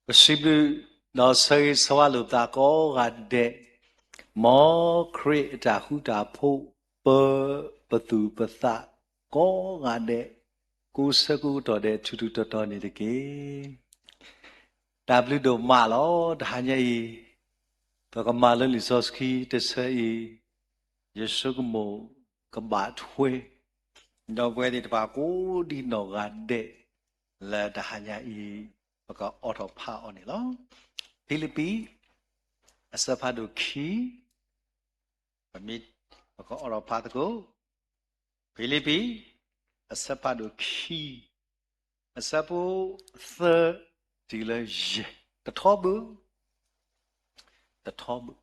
ပစံးဘျုးဒီးဆၢဂ့ၤဆၢဝါလိာ်ပသးကိးဂၤဒဲး, မ်ခရံာ်အတၢ်ဃူတၢ်ဖိး ပၢပသူၣ်ပသးကိးဂၤဒဲး, ကိးဆၢကိးကတီၢ်ဒဲး ထူးထူးတီၤတီၤန့ၣ်တက့ၢ်. တၢ်ဘျုးဒိၣ်မးလီၤ. တဟါညါအံၤ ပကမၤလိလံာ်စီဆှံတဆၢအံၤ, ယဆိကမိၣ်ကဘၣ်ထွဲ ဒီးပဝဲသ့ၣ်တဖၣ်ကိးဒံနီၢ်ဂၤဒဲး လၢတဟါညါအံၤ ပကအိးထီၣ်ဖးအီၤန့ၣ်လီၤ. ဖံလံးပံး အဆၢဖးဒိၣ်ခံ, ပမ့ၢ် ပကအိးထီၣ်ဖးသကိး, ဖံလံးပံး အဆၢဖးဒိၣ်ခံ, အဆၢဖိသၢ တုၤလၢယဲၢ်, တထီဘၣ်, တထီဘၣ်,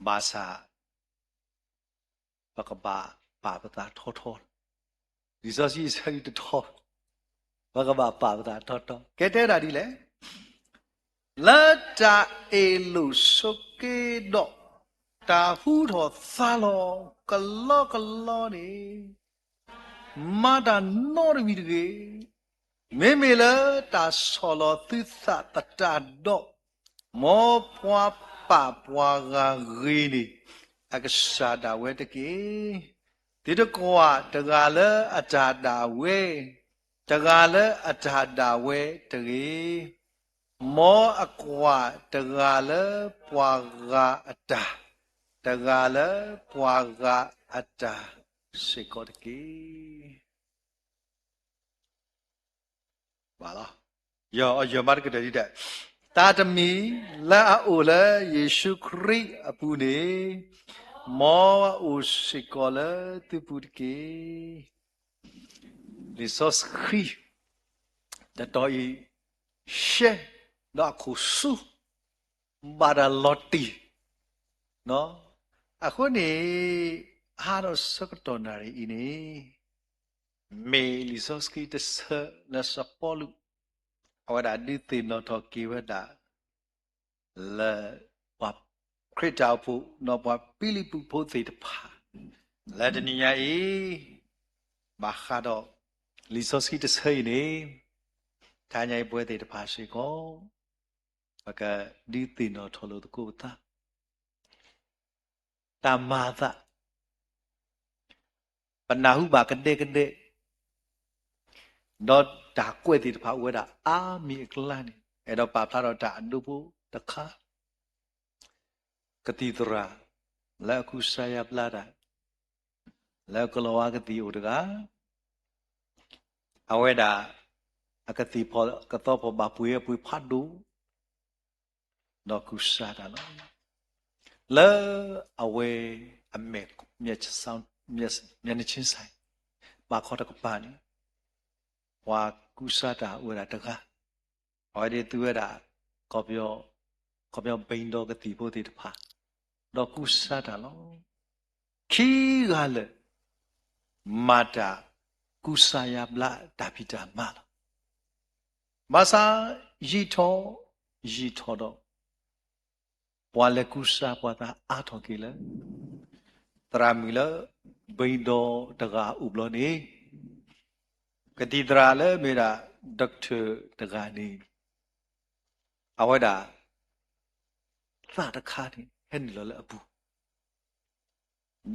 ဘၣ်ဆၣ် ပကဘၣ်ပာ်ပသးထီထီ, လံာ်စီဆှံအဆၢဒုးတထီ, ပကဘၣ်ပာ်ပသးထီထီ, ကဲတဲဒၣ်ဒ်လဲၣ်, လၢတၢ်အ့ၣ်လိာ်ဆိးက့ဒီး တၢ်ဟူထီၣ်သါလီၤကလီကလီန့ၣ် မၤတၢ်နီတမံၤတဂ့ၤ. မ့မ့ၢ်လၢတၢ်ဆီၣ်လီၤသုသးသတးဒီး, မ်ပှၤပာ်ပှၤဂၤဂ့ၤန့ၣ် အကစၢ်ဒၣ်ဝဲတက့ၢ်. သုတကွၢ်တဂၤလၢအတၢ်ဒၣ်ဝဲ, တဂၤလၢအတၢ်ဒၣ်ဝဲတဂ့ၤ. မ်အကွၢ်တဂၤလၢပှၤဂၤအတၢ်, တဂၤလၢပှၤဂၤအတၢ်စ့ၢ်ကီးတက့ၢ်. ဘၣ်လီၤ. ယီၤအီၤယီၤမးတကတၢၢ်ဒ်ဒီး, သးတမံၤလၢအအိၣ်လၢယ့ၣ်ၡူးခရံာ်အပူၤန့ၣ်, မ်အအိၣ်စ့ၢ်ကီးလၢသုပူၤတက့ၢ်. လံာ်စီဆှံတတီၤအံၤ ရှဲဒီးအခိၣ်ဆူ ဘၣ်တၢ်လီၤတံၢ်, အဃိန့ၣ် ဟါဒီးဆၢကတီၢ်နၣ်ရံၣ်အံၤန့ၣ် မ့ၢ်လံာ်စီဆှံတဆၢလၢစီၤပီလူး အဝဲဒၣ်ဒုးသ့ၣ်နီၣ်ထီၣ်က့ၤဝဲဒၣ် လၢပှၤခရံာ်ဖိ ဒီးပှၤဖံလံးပံးဖိသ့ၣ်တဖၣ် လၢတနံၤညါအံၤ ဘၣ်ဃးဒီးလံာ်စီဆှံတဆၢအံၤန့ၣ် တနံၤညါအံၤပဝဲသ့ၣ်တဖၣ်စ့ၢ်ကီး ပကဒုးသ့ၣ်နီၣ်ထီၣ်လိာ်သကိးပသး တၢ်မၤအသး ပနၢ်ဟူဘၣ်ကဒဲကဒဲ ဒီးတၢ်ကွဲးသ့ၣ်တဖၣ်အိၣ်ဝဲဒၣ်အါမံၤအကျါန့ၣ် အဲၣ်ဒိးပာ်ဖျါထီၣ်တၢ်အဒိဖိတခါ ကသံၣ်သရၣ် လၢအကူစါယါဘျါတၢ် လၢကလီၤဝါကသံၣ်အိၣ်တဂၤ အဝဲဒၣ် အကသံၣ်ဖီၣ်ကသီဖီၣ်ဘၣ်ပှ့ၤအပှ့ၤဖးဒိၣ် ဒီးကူစါတၢ်လီၤ. လၢအဝဲအမဲာ် မျက်နှာချင်းဆိုင် ဘၣ်ခီတကပၤန့ၣ် ပှၤကူစါတၢ်အိၣ်ဝဲဒၣ်တဂၤ အဝဲဒၣ်သူဝဲဒၣ် ကီၢ်ပယီၤ ကီၢ်ပယီၤဘ့ၣ်ဒီကသံၣ်ဖိသ့ၣ်တဖၣ် ဒီးကူစါတၢ်လီၤ. ခံဂၤလၢာ် မၤတၢ်ကူစါယါဘျါတၢ်ဖံးတၢ်မၤလီၤ. ဘၣ်ဆၣ် ယံာ်ထီၣ်ယံာ်ထီၣ်ဒီး ပှၤလဲၤကူစါပှၤသးအါထီၣ်က့ၤလၢ သရၣ်မုၣ်လၢ ဘ့ၣ်ဒီတဂၤအိၣ်ဘျီန့ၣ် ကသံၣ်သရၣ်လၢမ့ၢ်ဒၣ် doctor တဂၤန့ၣ် အဝဲဒၣ် သးတခါန့ၣ် ဟဲနုာ်လီၤလၢအပူၤ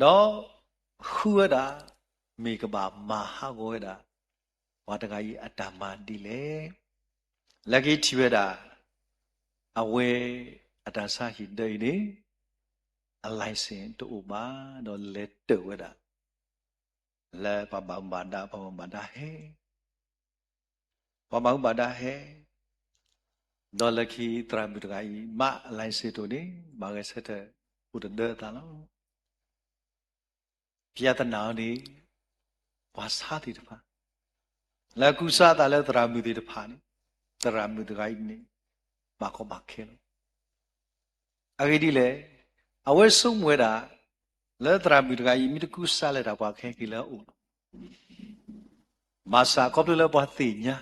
ဒီးဃုဝဲဒၣ် မ့ၢ်ကဘၣ်မၤဟးဂီၤဝဲဒၣ် ပှၤတဂၤအံၤအတၢ်မၤဒ်လဲၣ်. လၢခံထံၣ်ဝဲဒၣ် အဝဲအတၢ်ဆါဟံၣ်ဒၢအံၤန့ၣ် အ license တအိၣ်ဘၣ် ဒီးလဲၤတၢၢ်ဝဲဒၣ် လၢပှၤဘၣ်မူဘၣ်ဒါ ပှၤဘၣ်မူဘၣ်ဒါဟဲ ပှၤဘၣ်မူဘၣ်ဒါဟဲ ဒီးလၢခံသရၣ်မုၣ်တဂၤအံၤ မ့ၢ်အ license တအိၣ်န့ၣ် ဘၣ်ဂဲၤဆၢထၢၣ်အိၣ်တဒၢအသးလီၤ. ပျၢ်သနာ်အီၤန့ၣ် ပှၤဆါသ့ၣ်တဖၣ် လၢကူစါသးလၢသရၣ်မုၣ်သ့ၣ်တဖၣ်န့ၣ် သရၣ်မုၣ်တဂၤအံၤန့ၣ် ဘၣ်ကီဘၣ်ခဲလီၤ. အဂ့ၢ်ဒ်လဲၣ်, အဝဲဆိကမိၣ်ဝဲဒၣ် လၢသရၣ်မုၣ်တဂၤအံၤ မ့ၢ်တကူစါလၢတၢ်ပှၤကဟဲက့ၤလၢအအိၣ်လီၤ. ဘၣ်ဆၣ်ခီဖျိလၢပှၤသ့ၣ်ညါ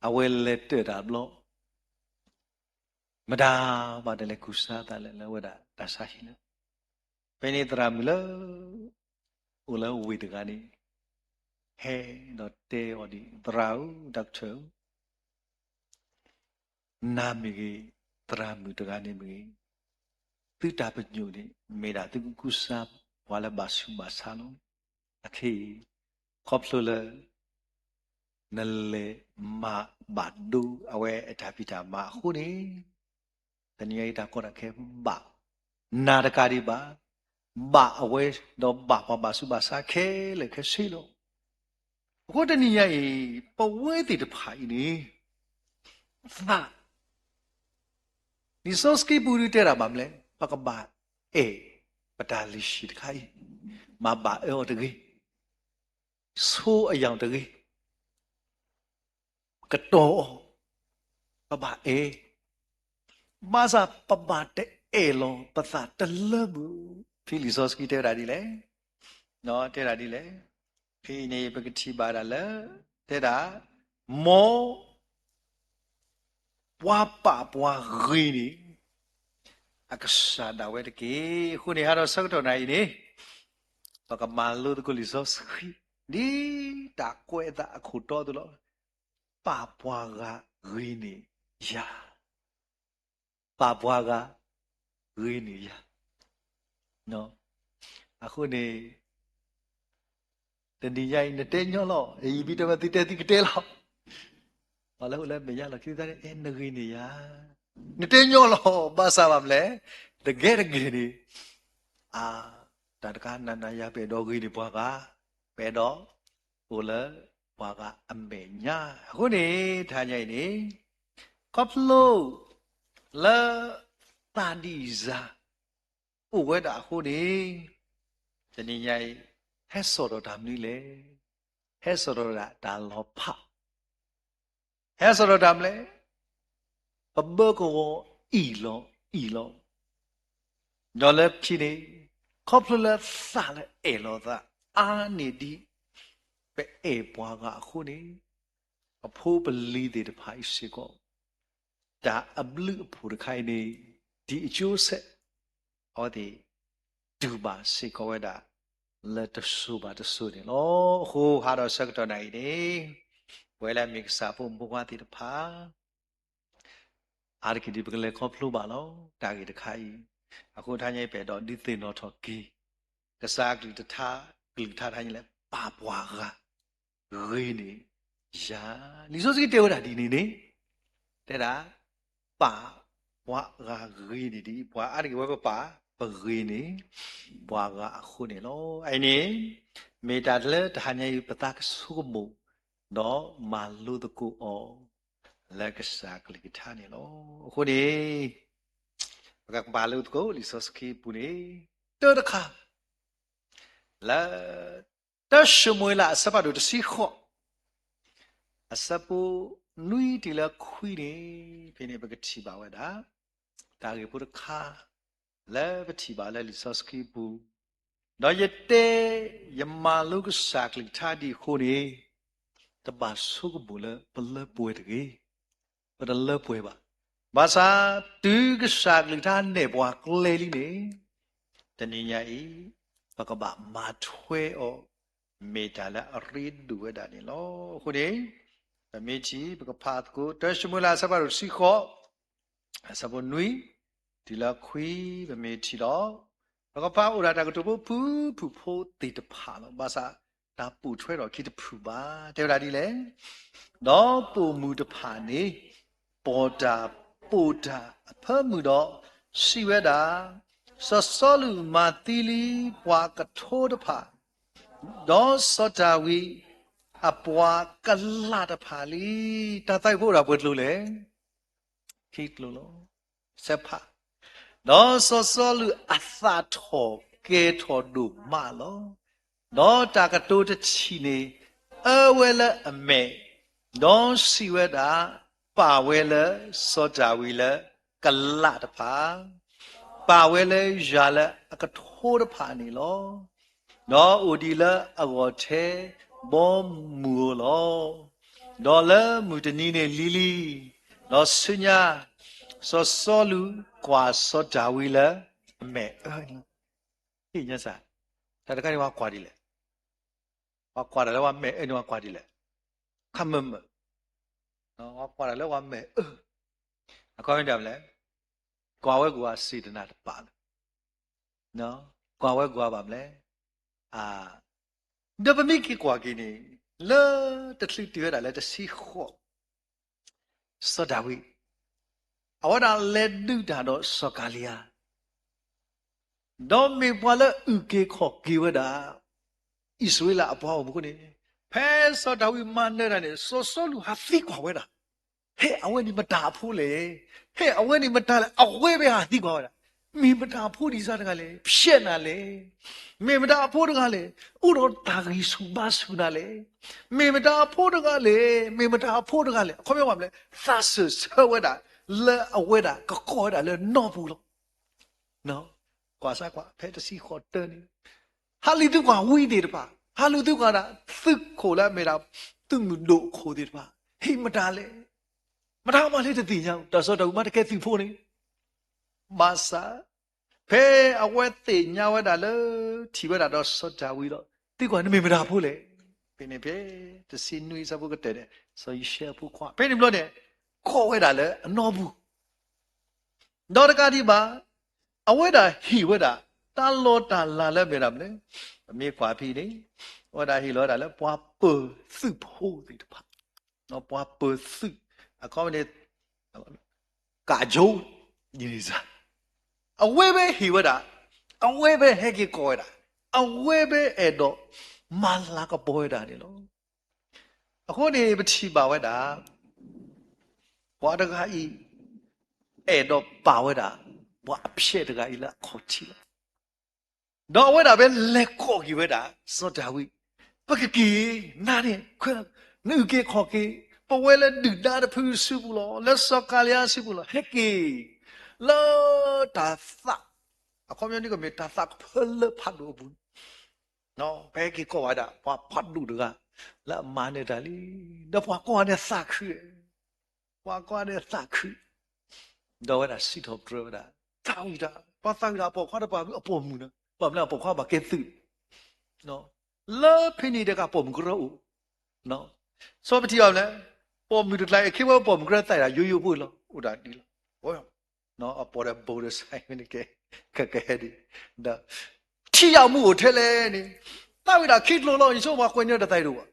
အဝဲလဲၤတၢၢ်တၢ်ဘျီ မတၤဘၣ်တလဲၤကူစါသးလၢ လၢဝဲဒၣ်တၢ်ဆါဟံၣ်လၢ ဖဲန့ၣ်သရၣ်မုၣ်လၢ အိၣ်လၢဝ့ၢ်တဂၤန့ၣ် ဟဲဒီးတဲအီၤဒ် သရၣ်ဧၢ doctor ဧၢ, နၤမ့ၢ်ဂ့ၤ, သရၣ်မုၣ်တဂၤန့ၣ်မ့ၢ်ဂ့ၤ, သုတၢ်ပညိၣ်န့ၣ် မ့ၢ်ဒၣ်သုကကူစါပှၤလၢဘၣ်ဆူးဘၣ်ဆါလီၤ. အခဲအံၤ ခီဖျိလၢ နလဲၤမၤဘၣ်ဒိအဝဲအတၢ်ဖံးတၢ်မၤအဃိန့ၣ်, တနံၤညါအံၤတၢ်ကီတၢ်ခဲဘၣ်, နၤတကးဒံးဘၣ်, ဘၣ်အဝဲဒီးဘၣ်ပှၤဘၣ်ဆူးဘၣ်ဆါခဲလၢာ်ခဲဆ့လီၤ. အဃိတနံၤညါအံၤ ပဝဲသ့ၣ်တဖၣ်အံၤန့ၣ် သး လံာ်စီဆှံပူၤဒုးတဲဒၣ်ဘၣ်မနုၤလဲၣ်, ပကဘၣ်အဲၣ်ပတၢ်လုၢ်ဟံၣ်တခါအံၤ, မၤဘၣ်အၢအီၤတဂ့ၤ, ဆိအယၢ်တဂ့ၤ, ကတီၤအီၤ, ပဘၣ်အဲၣ်, ဘၣ်ဆၣ်ပဘၣ်တအဲၣ်လီၤပသးတလၢပှဲၤ, ဖဲလံာ်စီဆှံတဲဝဲဒၣ်ဒ်လဲၣ်, တဲဒၣ်ဒ်လဲၣ်, ဖဲအံၤန့ၣ် ပကထံၣ်ဘၣ်ဒၣ်လၢ တဲဒၣ်, မ် ပှၤပာ်ပှၤဂ့ၤန့ၣ် အကစၢ်ဒၣ်ဝဲတက့ၢ်. အဃိန့ၣ် ဟါဒီးဆၢကတီၢ်နၤအံၤန့ၣ် ပကမၤလိသကိးလံာ်စီဆှံ ဒ်တၢ်ကွဲးအသးအခိၣ်တီအသိးလီၤ. ပာ်ပှၤဂၤဂ့ၤန့ၢ်ယၤ, ပာ်ပှၤဂၤဂ့ၤန့ၢ်ယၤ. အဃိန့ၣ် တနံၤညါအံၤ နတဲညီလီၤ, ယဘံတမၤသုတဲသုကတဲလီၤ. ပှၤလၢအိၣ်လၢမဲာ်ညါလီၢ်ခံသ့ၣ်တဖၣ်န့ၣ် အဲ နဂ့ၤန့ၢ်ယၤ, နတဲညီလီၤ, ဘၣ်ဆၣ်ဘၣ်မနုၤလဲၣ်, တကဲတဂ့ၤန့ၣ်, အါ, တၢ်တခါနၤနၤယၤ ပအဲၣ်ဒိးဂ့ၤန့ၢ်ပှၤဂၤ, ပအဲၣ်ဒိး အိၣ်လၢပှၤဂၤအမဲာ်ညါ. အဃိန့ၣ် တဟါညါအံၤန့ၣ် ခီဖျိလၢ သးဒံၣ်စၢ် အိၣ်ဝဲဒၣ်အဃိန့ၣ်, တနံၤညါအံၤ ဟဲစိာ်ထီၣ်တၢ်မနုၤလဲၣ်, ဟဲစိာ်ထီၣ်ဒၣ်တၢ်လီၤဖး, ဟဲစိာ်ထီၣ်တၢ်မနုၤလဲၣ်, ပဘၢကဝီၤအံၣ်လီၤအံၣ်လီၤ. ဒီးလၢခံန့ၣ် ခီဖျိလၢသးလၢအဲၣ်လီၤသးအါန့ၢ်ဒံး ပအဲၣ်ပှၤဂၤအဃိန့ၣ်, ပဖိပလံၤသ့ၣ်တဖၣ်အံၤစ့ၢ်ကီး တၢ်အဘျုးအဖှိၣ်တခါအံၤန့ၣ် ဒ်အကၠိစဲး အဝဲသ့ၣ် တူၢ်ဘၣ်စ့ၢ်ကီးဝဲဒၣ် လၢတစိၤဘၣ်တစိၤန့ၣ်လီၤ. အဃိ ဟါဒီးဆၢကတီၢ်နၤအံၤန့ၣ် ပဝဲလၢအမ့ၢ်ကစၢ်ဖိမုၣ်ဖိခွါသ့ၣ်တဖၣ် အါတက့ၢ်ဒ်ပကလဲၤခီဖျိဘၣ်လီၤ တၢ်ဂ့ၢ်တခါအံၤ. အဃိတဟါညါအံၤ ပအဲၣ်ဒိးဒုးသ့ၣ်နီၣ်ထီၣ်က့ၤ ကစၢ်အကလုၢ်ကထါ, ကလုၢ်ကထါတဟါညါလၢ ပာ်ပှၤဂၤ ဂ့ၤန့ၢ်ယၤ. လံာ်စီဆှံတဲဝဲဒၣ်ဒ်န့ၣ်န့ၣ်, တဲဒၣ် ပာ်ပှၤဂၤဂ့ၤန့ၢ်ဒံး ပှၤအါတက့ၢ်ဝဲပပာ် ပဂ့ၤန့ၢ် ပှၤဂၤအဃိန့ၣ်လီၤ. အအံၤန့ၣ် မ့ၢ်တၢ်လၢတဟါညါအံၤ ပသးကဆိကမိၣ် ဒီးမၤလိသကိးအီၤ လၢကစၢ်ကလုၢ်ကထါန့ၣ်လီၤ. အဃိန့ၣ် ပကပာ်လိသကိးလံာ်စီဆှံပူၤန့ၣ် တၢ်တခါ လၢ တၢၡမူၤအ့လး အဆၢဖးဒိၣ်တဆံဃိး, အဆၢဖိနွံတုၤလၢခွံန့ၣ်, ဖဲန့ၣ်ပကထံၣ်ဘၣ်ဝဲဒၣ် တၢ်ဂ့ၢ်ဖိတခါ လၢပထံၣ်ဘၣ်လၢလံာ်စီဆှံပူၤ, ဒီးယတဲ ယမၤလိကစၢ်ကလုၢ်ကထါဒ်အဃိန့ၣ်, တဘၣ်ဆိကမိၣ်လၢပလၢပှဲၤတဂ့ၤ. ပတလၢပှဲၤဘၣ်. ဘၣ်ဆၣ် တုၤကစၢ်ကလုၢ်ကထါနဲၣ်ပှၤကျဲလံန့ၣ်, တနံၤညါအံၤ ပကဘၣ်မၤထွဲအီၤ မ့ၢ်တၢ်လၢအရ့ဒိၣ်ဝဲဒၣ်န့ၣ်လီၤ. အဃိန့ၣ် ပမ့ၢ်ထံၣ် ပကဖးသကိး တၢၡမူၤအ့လး အဆၢဖးဒိၣ်တဆံဃိး အဆၢဖိနွံ တုၤလၢခွံ ပမ့ၢ်ထံၣ်ဒီး ပကဖးအိၣ်ဒၣ်တၢ်ကတိၤဖိဖုၣ်ဖုၣ်ဖိသ့ၣ်တဖၣ်လီၤ. ဘၣ်ဆၣ် တၢ်ပိာ်ထွဲထီၣ်ခံတဖုၣ်ဘၣ်. တဲဝဲဒၣ်ဒ်လဲၣ်, ဒီးပိာ်မုၣ်တဖၣ်န့ၣ် ပိာ်တၢ်ပိာ်တၢ်အဖၢမုၢ်ဒီး စံးဝဲဒၣ်, စီၤစီလူးမၤသံလံပှၤကထိတဖၣ်, ဒီးစီၤဒၤဝံး အပှၤကလးတဖၣ်လံ. တၢ်သးဝံၣ်ဖိအိၣ်ဒၣ်ပှဲၤကျိၤလဲၣ်. ခံကျိၤလီၤ. စဲးဖး, ဒီးစီၤစီလူးအသးထီၣ်ကဲၤထီၣ်ဒိၣ်မးလီၤ. ဒီးတၢ်ကတိၤတထံၣ်န့ၣ် အၢဝဲလၢအမဲာ်, ဒီးစံးဝဲဒၣ်, ပာ်ဝဲလၢစီၤဒၤဝံးလၢကလးတဖၣ်, ပာ်ဝဲလၢယၤလၢအကထိတဖၣ်န့ၣ်လီၤ. ဒီးအိၣ်ဒံးလၢအဂီၢ်ထဲဘီမုၢ်ဧိၤလီၤ. ဒီးလၢမုၢ်တနံၤန့ၣ်လံၤလံၤ, ဒီးဆူညါ စီၤစီလူးကွၢ်စီၤဒၤဝံးလၢအမဲာ်အၢန့ၣ်, ဟ့ၣ်ညါစၢ်, တၢ်တခါန့ၣ်ပှၤကွၢ်ဒ်လဲၣ်, ပှၤကွၢ်တၢ်လၢပှၤမဲာ်အၢန့ၣ်ပှၤကွၢ်ဒ်လဲၣ်, ခါမၢမၢ, ပှၤကွၢ်တၢ်လၢပှၤမဲာ်အၢ အခီပညီဒ်လဲၣ်, ကွၢ်ဝဲကွၢ်စံးတနၢ်တပာ်လၢ, ကွၢ်ဝဲကွၢ်ဘၣ်မလဲၣ်. ဒီးပမ့ၢ်က့ၤကွၢ်က့ၤန့ၣ်, လၢတချုးတုၤဝဲဒၣ်လၢတဆံဃိး, စီၤဒၤဝံး, အဝဲဒၣ်လဲၤဒုးတၢ်ဒီးစီၤကၤလံယါ ဒီးမ့ၢ်ပှၤလၢအုၣ်က့ၤခီၣ်က့ၤဝဲဒၣ် အံၣ်စရ့လးအပှၤအိၣ်မူအဃိန့ၣ်, ဖဲစီၤဒၤဝံးမၤနၢၤတၢ်န့ၣ် စီၤစီလူးဟးသံကွၢ်ဝဲဒၣ်, ဟဲအဝဲန့ၣ်မတၤအဖိလဲၣ်, ဟဲအဝဲန့ၣ်မတၤလဲၣ်, အဝဲဘၣ်ဟးသံကွၢ်ဝဲဒၣ်, မ့ၢ်မတၤအဖိဒ်စၢ်တဂၤလဲၣ်, ဖျဲးနၤလဲၣ်, မ့ၢ်မတၤအဖိတဂၤလဲၣ်, အိၣ်ဒီးတၢ်ဂံၢ်ဆူၣ်ဘါဆူၣ်နၤလဲၣ်, မ့ၢ်မတၤအဖိတဂၤလဲၣ်, မ့ၢ်မတၤအဖိတဂၤလဲၣ်, အခီပညီဘၣ်မလဲၣ်, သးစၢၢ်ဆၢဝဲဒၣ် လၢအဝဲဒၣ်ကကိးဝဲဒၣ်လၢနီၢ်ပူၤလီၤ. ကွၢ်စၢ်ကွၢ် ဖဲတဆံဃိးတၢန့ၣ်, ဟးလူၤသံကွၢ်ဝံသ့ၣ်တဖၣ်, ဟးလူၤသံကွၢ်ဒၣ် သုးခိၣ်လၢအမ့ၢ်ဒၣ် သုးမုၢ်ဒိၣ်အခိၣ်သ့ၣ်တဖၣ်, ဟ့ၣ်မတၤလဲၣ်, မတၤမးလၢတသ့ၣ်ညါ, တၢ်စီၤဒၤဝံးမ့ၢ်တကဲသုးဖိန့ၣ်, ဘၣ်ဆၣ် ဖဲအဝဲသ့ၣ်ညါဝဲဒၣ်လၢ ထံၣ်ဝဲဒၣ်ဒီးစီၤဒၤဝံးဒီး, သံကွၢ်နမ့ၢ်မတၤဖိလဲၣ်, ဖဲန့ၣ်ဖဲ တဆံနွံဆၢဖိကတၢၢ်န့ၣ် စီၤယံၤၡဲအဖိခွါ, ဖဲန့ၣ်ဘျီန့ၣ် ကိးဝဲဒၣ်လၢအနီၢ်ပူၤ ဒီးတကးဒံးဘၣ်, အဝဲဒၣ်ဟ့ၣ်ဝဲဒၣ် တၢ်လီၢ်တၢ်လၤလၢမ့ၢ်ဒၣ်မနုၤလဲၣ်, ပမ့ၢ်ကွၢ်ဖဲန့ၣ်, အဝဲဒၣ်ဟ့ၣ်လီၤဝဲဒၣ်လၢပှၤပၢၤသုးဖိသ့ၣ်တဖၣ်, ပှၤပၢၤသုး, အခီပညီန့ၣ် ကးကၠိ, အဝဲဘၣ်ဟ့ၣ်ဝဲဒၣ်, အဝဲဘၣ်ဟဲက့ၤကိးဝဲဒၣ်, အဝဲဘၣ်အဲၣ်ဒိးမၤလၤကပီၤဝဲဒၣ်န့ၣ်လီၤ. အဃိန့ၣ် ပထံၣ်ဘၣ်ဝဲဒၣ် ပှၤတဂၤအံၤ အဲၣ်ဒိးပာ်ဝဲဒၣ် ပှၤအဖျဲးတဂၤအံၤလၢအခီၣ်ထံးလီၤ. ဒီးအဝဲဒၣ်ဘၣ်လဲၤကိးက့ၤဝဲဒၣ် စီၤဒၤဝံး, ပကက့ၤ, နၤန့ၣ် နအုၣ်က့ၤခီၣ်က့ၤ, ပဝဲလၢဒုၣ်ဒါတဖုအစုပူၤလီၤ, လၢစီၤကၤလံယါအစုပူၤလီၤ, ဟဲက့ၤ, လၢတၢ်သး, အခီပညီန့ၣ်ကမ့ၢ်တၢ်သးကဖၢလၢဖးဒိၣ်အပူၤန့ၣ် ပဟဲက့ၤကိးဝဲဒၣ် ပှၤဖးဒိၣ်တဂၤ လၢအမၤနၢၤတၢ်လံ, ဒီးပှၤကိးဂၤန့ၣ်သးခု, ပှၤကိးဂၤန့ၣ်သးခု, ဒီးအဝဲဒၣ်စံးထီၣ်ပတြၢၤဝဲဒၣ်, သးဝံၣ်တၢ်, ပှၤသးဝံၣ်တၢ်ပိာ်ခွါတပၤအပိာ်မုၣ်န့ၣ်, ဘၣ်မနုၤအပိာ်ခွါဘၣ်ကဲသုး, လၢဖဲန့ၣ်တကးပိာ်မုၣ်ကရၢအိၣ်, စီၤပထံၣ်ဘၣ်မနုၤလဲၣ်, ပိာ်မုၣ်တကျါအံၤ အခ့အဝဲပိာ်မုၣ်ကရၢသးဝံၣ်တၢ်ယိယိဖိလီၤ, အိၣ်ဒၣ်ဒ်လီၤ အပိာ်ဒီးဘိးဒီးစဲးမ့ၢ်န့ၣ်ကဲ, ကကဟဲဒ်, ဒီး ထံၣ်ယၤမူအိၣ်ထဲလဲၣ်န့ၣ်, သးဝံၣ်ဒၣ်ခံကျိၤလီၤ, ယဆိကမိၣ်ပှၤကွဲးန့ၢ်တၢ်သးဒိၣ်ဘၣ်,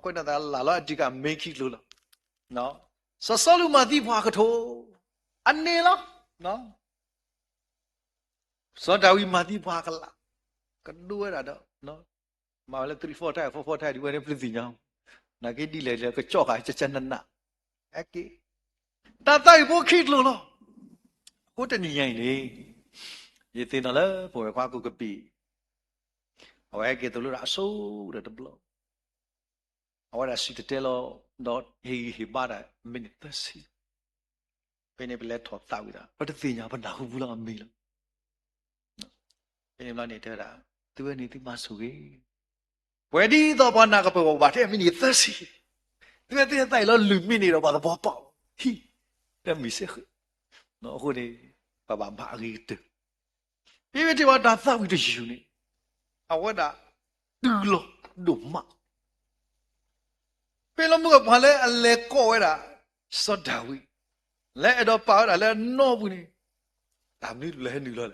ကွဲးန့ၢ်သးလၢ်လီၤ အဒံးကမ့ၢ်ခံကျိၤလီၤ, စီၤစီလူးမၤသံပှၤကထိ, အန့ၣ်လီၤ, စီၤဒၤဝံးမၤသံပှၤကလး, ကဒိဝဲဒၣ်ဒီး မၤဝဲလၢ three four time, four four time ဒ်ဝဲန့ၣ်ပျုၢ်သ့ၣ်ညါ, နာ်က့ဒ်လဲၣ်လၢကကၠီၣ်ဃာ်ကကနနး, အက့, တၢ်သးဝံၣ်ဖိခံကျိၤလီၤ, အဃိတနံၤညါအံၤန့ၣ်, ယသ့ၣ်နီၣ်လၢပဝဲခွါကူကပံာ်, အဝဲဟဲက့ၤသိၣ်လိဒၣ်အဆိဒီးတဘျီ အဝဲဒၣ်စံၣ်တဲၤတဲလီၤ, ဒီးဟ့ၣ်ဂံၢ်ဟ့ၣ်ဘါဒၣ် မံးနံးသၢဆံ, ဖဲန့ၣ်ပလဲၤထီၣ်သးဝံၣ်ဒၣ် ပတသ့ၣ်ညါပနၢ်ဟူပူၤလၢအမံၤလီၤ. ဖဲန့ၣ်ဘျီန့ၣ်တဲဝဲဒၣ်, သုဝဲန့ၣ်သုမၤဆိၣ်ဂ့ၤ, ပှဲၤဒ်သိးပှၤနၢ်ကပၢၢ်ဘၣ်ထဲမံးနံးသၢဆံ, သုဝဲသ့ၣ်သးအံၤလီၤလုၢ်မံးနံးဒီးပှၤသပှၢ်ပာ်, ဟံၣ်, တမံၤစ့ၢ်ဃီ, အဃိန့ၣ် ပဘၣ်မၤအဂ့ၤကတၢၢ် ဖဲမ့ၢ်ထံၣ်ဘၣ်တၢ်သးဝံၣ်တယုၢ်န့ၣ်, အဝဲဒၣ်တုၤလီၤဒိၣ်မး, ဖဲလီၤမုၢ်ကပှၤလၢအလဲၤကိးဝဲဒၣ် စီၤဒၤဝံး, လၢအဲၣ်ဒိးပာ်ဝဲဒၣ်လၢအနီၢ်ပူၤန့ၣ်, တၢ်မနုၤတဖျၢၣ်ဟဲနုာ်လီၤလဲၣ်,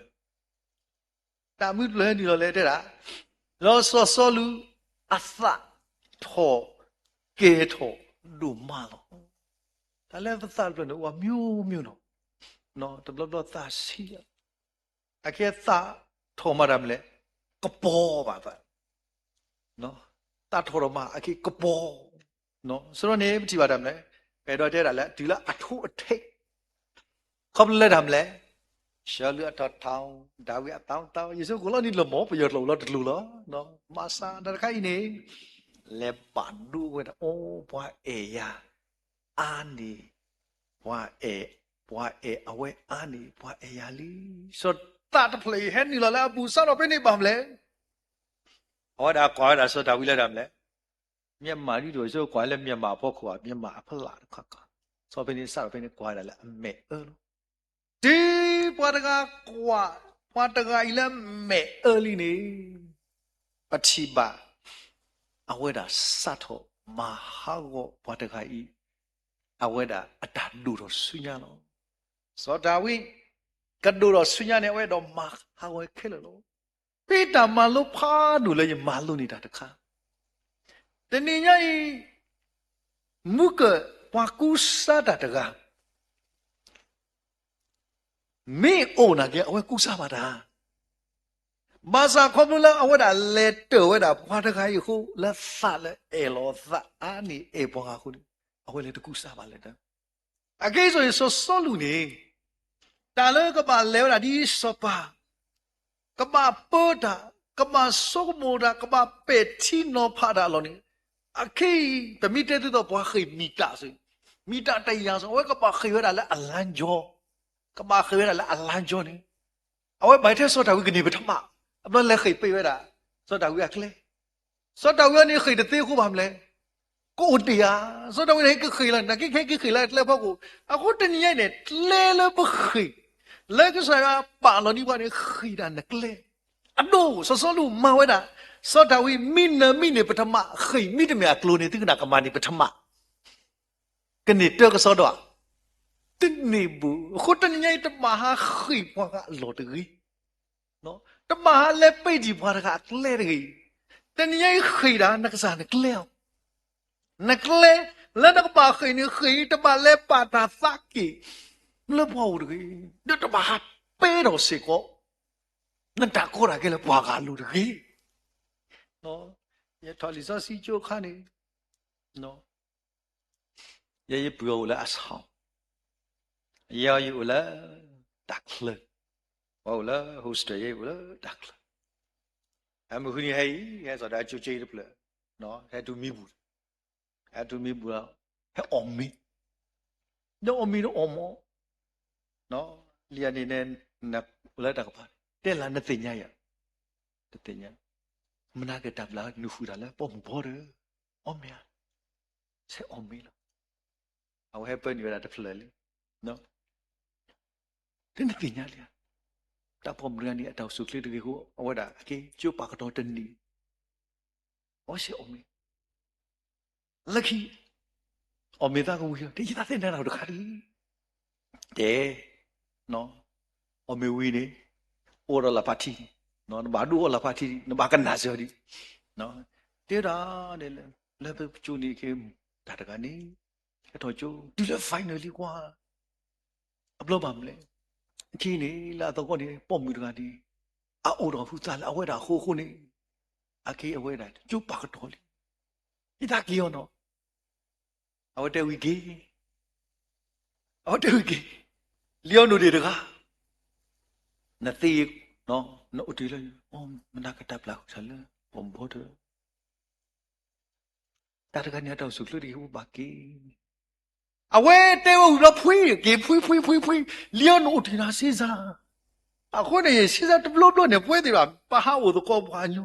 တၢ်မနုၤတဖျၢၣ်ဟဲနုာ်လီၤလဲၣ်တဲဒၣ်, ဒီးစီၤစီလူးအသးထီၣ်ကဲၤထီၣ်ဒိၣ်မးလီၤ. တၢ်လၢပသးတဖျၢၣ်န့ၣ် အိၣ်ဝဲမံၤမံၤနီၤ, တဘျီဘျီသးဆံးလီၤ, အခဲသးထီၣ်မၤတၢ်မနုၤလဲၣ်, ကပီၤဘၣ်သး သးထီၣ်ဒီးမၤအခံကပီၤ, ဆိုတော့န့ၣ် ပထံၣ်ဘၣ်တၢ်မနုၤလဲၣ်, ပအဲၣ်ဒိးတဲဒၣ်လၢ တုၤလၢအထူအထိၣ်, ခီဖျိလၢတၢ်မနုၤလဲၣ်, စီလူးအထီၣ်ထီၣ်, ဒၤဝံးအသီသီ, ယဆိကမိၣ်လီၤန့ၣ်လၢမ့ၢ်ပယီၤကျိာ်လီၤတကျိာ်လီၤ, ဘၣ်ဆၣ်တၢ်တခါအံၤန့ၣ်, လဲၤဘၣ်ဒိဝဲဒၣ် အိၣ်ပှၤအဲၣ်ယၤအါန့ၢ်, ပှၤအဲၣ်, ပှၤအဲၣ်အဝဲအါန့ၢ် ပှၤအဲၣ်ယၤလံ, စီၤသးတဖျၢၣ်အံၤဟဲနုာ်လီၤလၢအပူၤစးထီၣ်ဖဲန့ၣ်ဘၣ်မနုၤလဲၣ် အဝဲဒၣ်ကွၢ်ဝဲဒၣ်စီၤဒၤဝံးလၢတၢ်မနုၤလဲၣ်, မျက်မှောက်ဒ်သိး ကွၢ်လၢမျက်မှောက်အဖီခိၣ်, မျက်မှောက်အဖီလာ်တခါခါ, စီၤဖဲန့ၣ်စးထီၣ်ဖဲန့ၣ်ကွၢ်ဝဲဒၣ်လၢအမဲာ်အၢလီၤ. တုၤပှၤတဂၤကွၢ်, ပှၤတဂၤအံၤလၢမဲာ်အၢလံန့ၣ်, ပထံၣ်ဘၣ် အဝဲဒၣ်စးထီၣ်မၤဟးဂီၤပှၤတဂၤအံၤ, အဝဲဒၣ်အတၢ်ဒိၣ်ထီၣ်ဆူညါလီၤ. စီၤဒၤဝံး ကဒိၣ်ထီၣ်ဆူညါန့ၣ် အဝဲအဲၣ်ဒိးမၤဟးဂီၤခဲလၢာ်လီၤ. ဖဲတၢ်မၤလိဖးဒိၣ်လၢယမၤလိန့ၢ်တၢ်တခါ, တနံၤညါအံၤ မုၢ်ကၢၢ်ပှၤကူစါတၢ်တဂၤ မ့ၢ်အိၣ်နာ်က့ အဝဲကူစါဘၣ်တၢ်. ဘၣ်ဆၣ်ခီဖျိလၢအဝဲဒၣ်လဲၤတၢၢ်ဝဲဒၣ်ပှၤတဂၤအံၤအဃိ လၢသးလၢအဲၣ်လီၤသးအါန့ၢ်အဲၣ်ပှၤဂၤအဃိန့ၣ် အဝဲလဲၤတကူစါဘၣ်လၢၤတၢ်. အကဲအံၤစီၤစီလူးန့ၣ် တၢ်လၢကဘၣ်လဲၤဝဲဒၣ်ဒ်စီၤပၤ ကဘၣ်ပၢတၢ်, ကဘၣ်ဆိကမိၣ်တၢ်, ကဘၣ်ပဲာ်ထံနီၤဖးတၢ်အလီၢ်န့ၣ်, အခဲအံၤ ပမ့ၢ်တဲသုသိးပှၤဃ့ၢ်မံၤတၢ်စ့ၢ်, မံၤတၢ်တယာ်စ့ၢ်, အဝဲကဘၣ်ဃ့ၢ်ဝဲဒၣ်လၢအလါကၠီ, ကဘၣ်ဃ့ၢ်ဝဲဒၣ်လၢအလါကၠီန့ၣ်, အဝဲဘၣ်ထဲစီၤဒၤဝံးကန့ၢ်ပထမ, အဘျီလဲၤဃ့ၢ်ပ့ၤဝဲဒၣ် စီၤဒၤဝံးအကျဲ စီၤဒၤဝံးအန့ၣ်ဃ့ၢ်တသ့အဃိဘၣ်မနုၤလဲၣ်, ကအိၣ်တ့ၢ်ဧါ, စီၤဒၤဝံးန့ၣ်ဟဲက့ၤဃ့ၢ်လီၤ, နာ်က့ခဲက့ၤဃ့ၢ်လၢအကျဲဖီခိၣ်, အဃိတနံၤညါအံၤန့ၣ် ကျဲလၢပဃ့ၢ် လၢကစၢ်ယွၤပာ်လီၤဒံးပှၤန့ၣ် ဃ့ၢ်ဒၣ်နကျဲ, အဒိၣ် စီၤစီလူးမၤဝဲဒၣ်, စီၤဒၤဝံးမံနၢၤမံန့ၢ်ပထမ, ဃ့ၢ်မံတမ့ၢ်အကျိၤန့ၣ် သုကနၣ်ကမၤန့ၢ်ပထမ ကန့ၢ်တၢ်ကစီဒီဧါ, တန့ၢ်ဘၣ်. အဃိတနံၤညါအံၤ တဘၣ်ဟးဃ့ၢ်ပှၤဂၤအလီၢ်တဂ့ၤ, တဘၣ်ဟးလဲၤပ့ၤဒံးပှၤတဂၤအကျဲတဂ့ၤ, တနံၤညါအံၤဃ့ၢ်ဒၣ်နကစၢ်နကျဲအီၤ, နကျဲ, လၢနကဘၣ်ဃ့ၢ်န့ၣ်ဃ့ၢ် တဘၣ်လဲၤပာ်တၢ်သးက့ၣ် လၢပှၤအိၣ်တဂ့ၤ, ဒီးတဘၣ်ဟးပ့ၤထီၣ်စ့ၢ်ကီး နတၢ်ကီတၢ်ခဲလၢပှၤဂၤအလိၤတဂ့ၤ. ယထီၣ်လံာ်စီဆှံကၠိအခါန့ၣ် ယဲယပုၢ်အအိၣ်လၢအဆီ, ယဲယအိၣ်လၢတၢ်ချၢ, ပှၤအိၣ်လၢ hostel ယဲယအိၣ်လၢတၢ်ချၢ, အမုၢ်ဃုနံၤဟဲအံၤ ဟဲစိာ်ဒီးအကၠိကၠိအံၤတဖျၢၣ်, ဟဲတုၤမံပူၤ, ဟဲတုၤမံပူၤဒီး ဟဲအီၣ်မ့ၤ, ဒီးအီၣ်မ့ၤဒီးအီၣ်မ့ၤ, လံာ်အန့ၣ် နအိၣ်လၢတၢ်ကပၤ, တဲလၢနသ့ၣ်ညါယၤ, တသ့ၣ်ညါ, မနၤက့ၤတၢ်ဘျၣ်နုာ်ဃုာ်တၢ်လၢပိာ်မုၣ်ဘီဒီး အီၣ်မ့ၤဧါ, ဆဲးအီၣ်မ့ၤလီၤ. အဝဲဟဲပၢနုာ်ဝဲဒၣ်တဖျၢၣ်လံ, တနသ့ၣ်ညါလံဧါ, တၢ်ပိာ်မုၣ်တဂၤန့ၣ် အတၢ်အိၣ်ဆူၣ်အိၣ်ချ့တဂ့ၤအဃိ အဝဲဒၣ်အက့ၤကၠိပာ်ကတီၤတနံၤ, အဝဲဆဲးအီၣ်မ့ၤ, လၢခံ အီၣ်မ့ၤသးကဝံၤလီၤ, တဲယသးသ့ၣ်ညါတၢ်တခါဒံး, တဲ အီၣ်မ့ၤဝံၤန့ၣ် အိၣ်ဒီးလၢ်ဖးထံ, နဘၣ်ဒိၣ်အီၣ်လၢ်ဖးထံ, နဘၣ်ကနၣ်စၢၤဒံး, တဲဒၣ်န့ၣ် လၢပကၠိန့ၣ်က့ၤ တၢ်တဂၤန့ၣ် ဟဲထီၣ်ကၠိ တုၤလၢ finally ကွၢ် အဘျီဘၣ်မနုၤလဲၣ်, အခံန့ၣ် လၢအသကိးန့ၣ် ပိာ်မုၣ်တဂၤန့ၣ် အအိၣ်ဒီးဟုသးလၢအဝဲဒၣ်အဃိအဃိန့ၣ်, အက့ၤအဝဲဒၣ်ကၠိပာ်ကတီၤလံ, ယသးက့ၤအီၤနီၤ, အဝဲတဲဝံၤက့ၤ, အဝဲတဲဝံၤက့ၤ, လံာ်အီနိၣ်ဒံးတဂၤ, နသ့, နအိၣ်တ့ၢ်လၢ မနၤကတၢ်ဘျၣ်ဃုာ်တၢ်လၢ ပိာ်မုၣ်ဘီဒီး တၢ်တဂၤန့ၣ် အတၢ်အိၣ်ဆူၣ်အိၣ်ချ့တဂ့ၤ ဘၣ်က့ၤ, အဝဲတဲဝဲဝံၤဘျီ ဖှံက့ၤ ဖှံ ဖှံ ဖှံ ဖှံ, လံာ်အီနိၣ်အိၣ်တ့ၢ်နၤစ့စါ, အဃိန့ၣ် စ့စါတဘျီဘျီန့ၣ် ပဝဲသ့ၣ်ဘၣ် ပဟးအိၣ်သကိးပှၤကညီ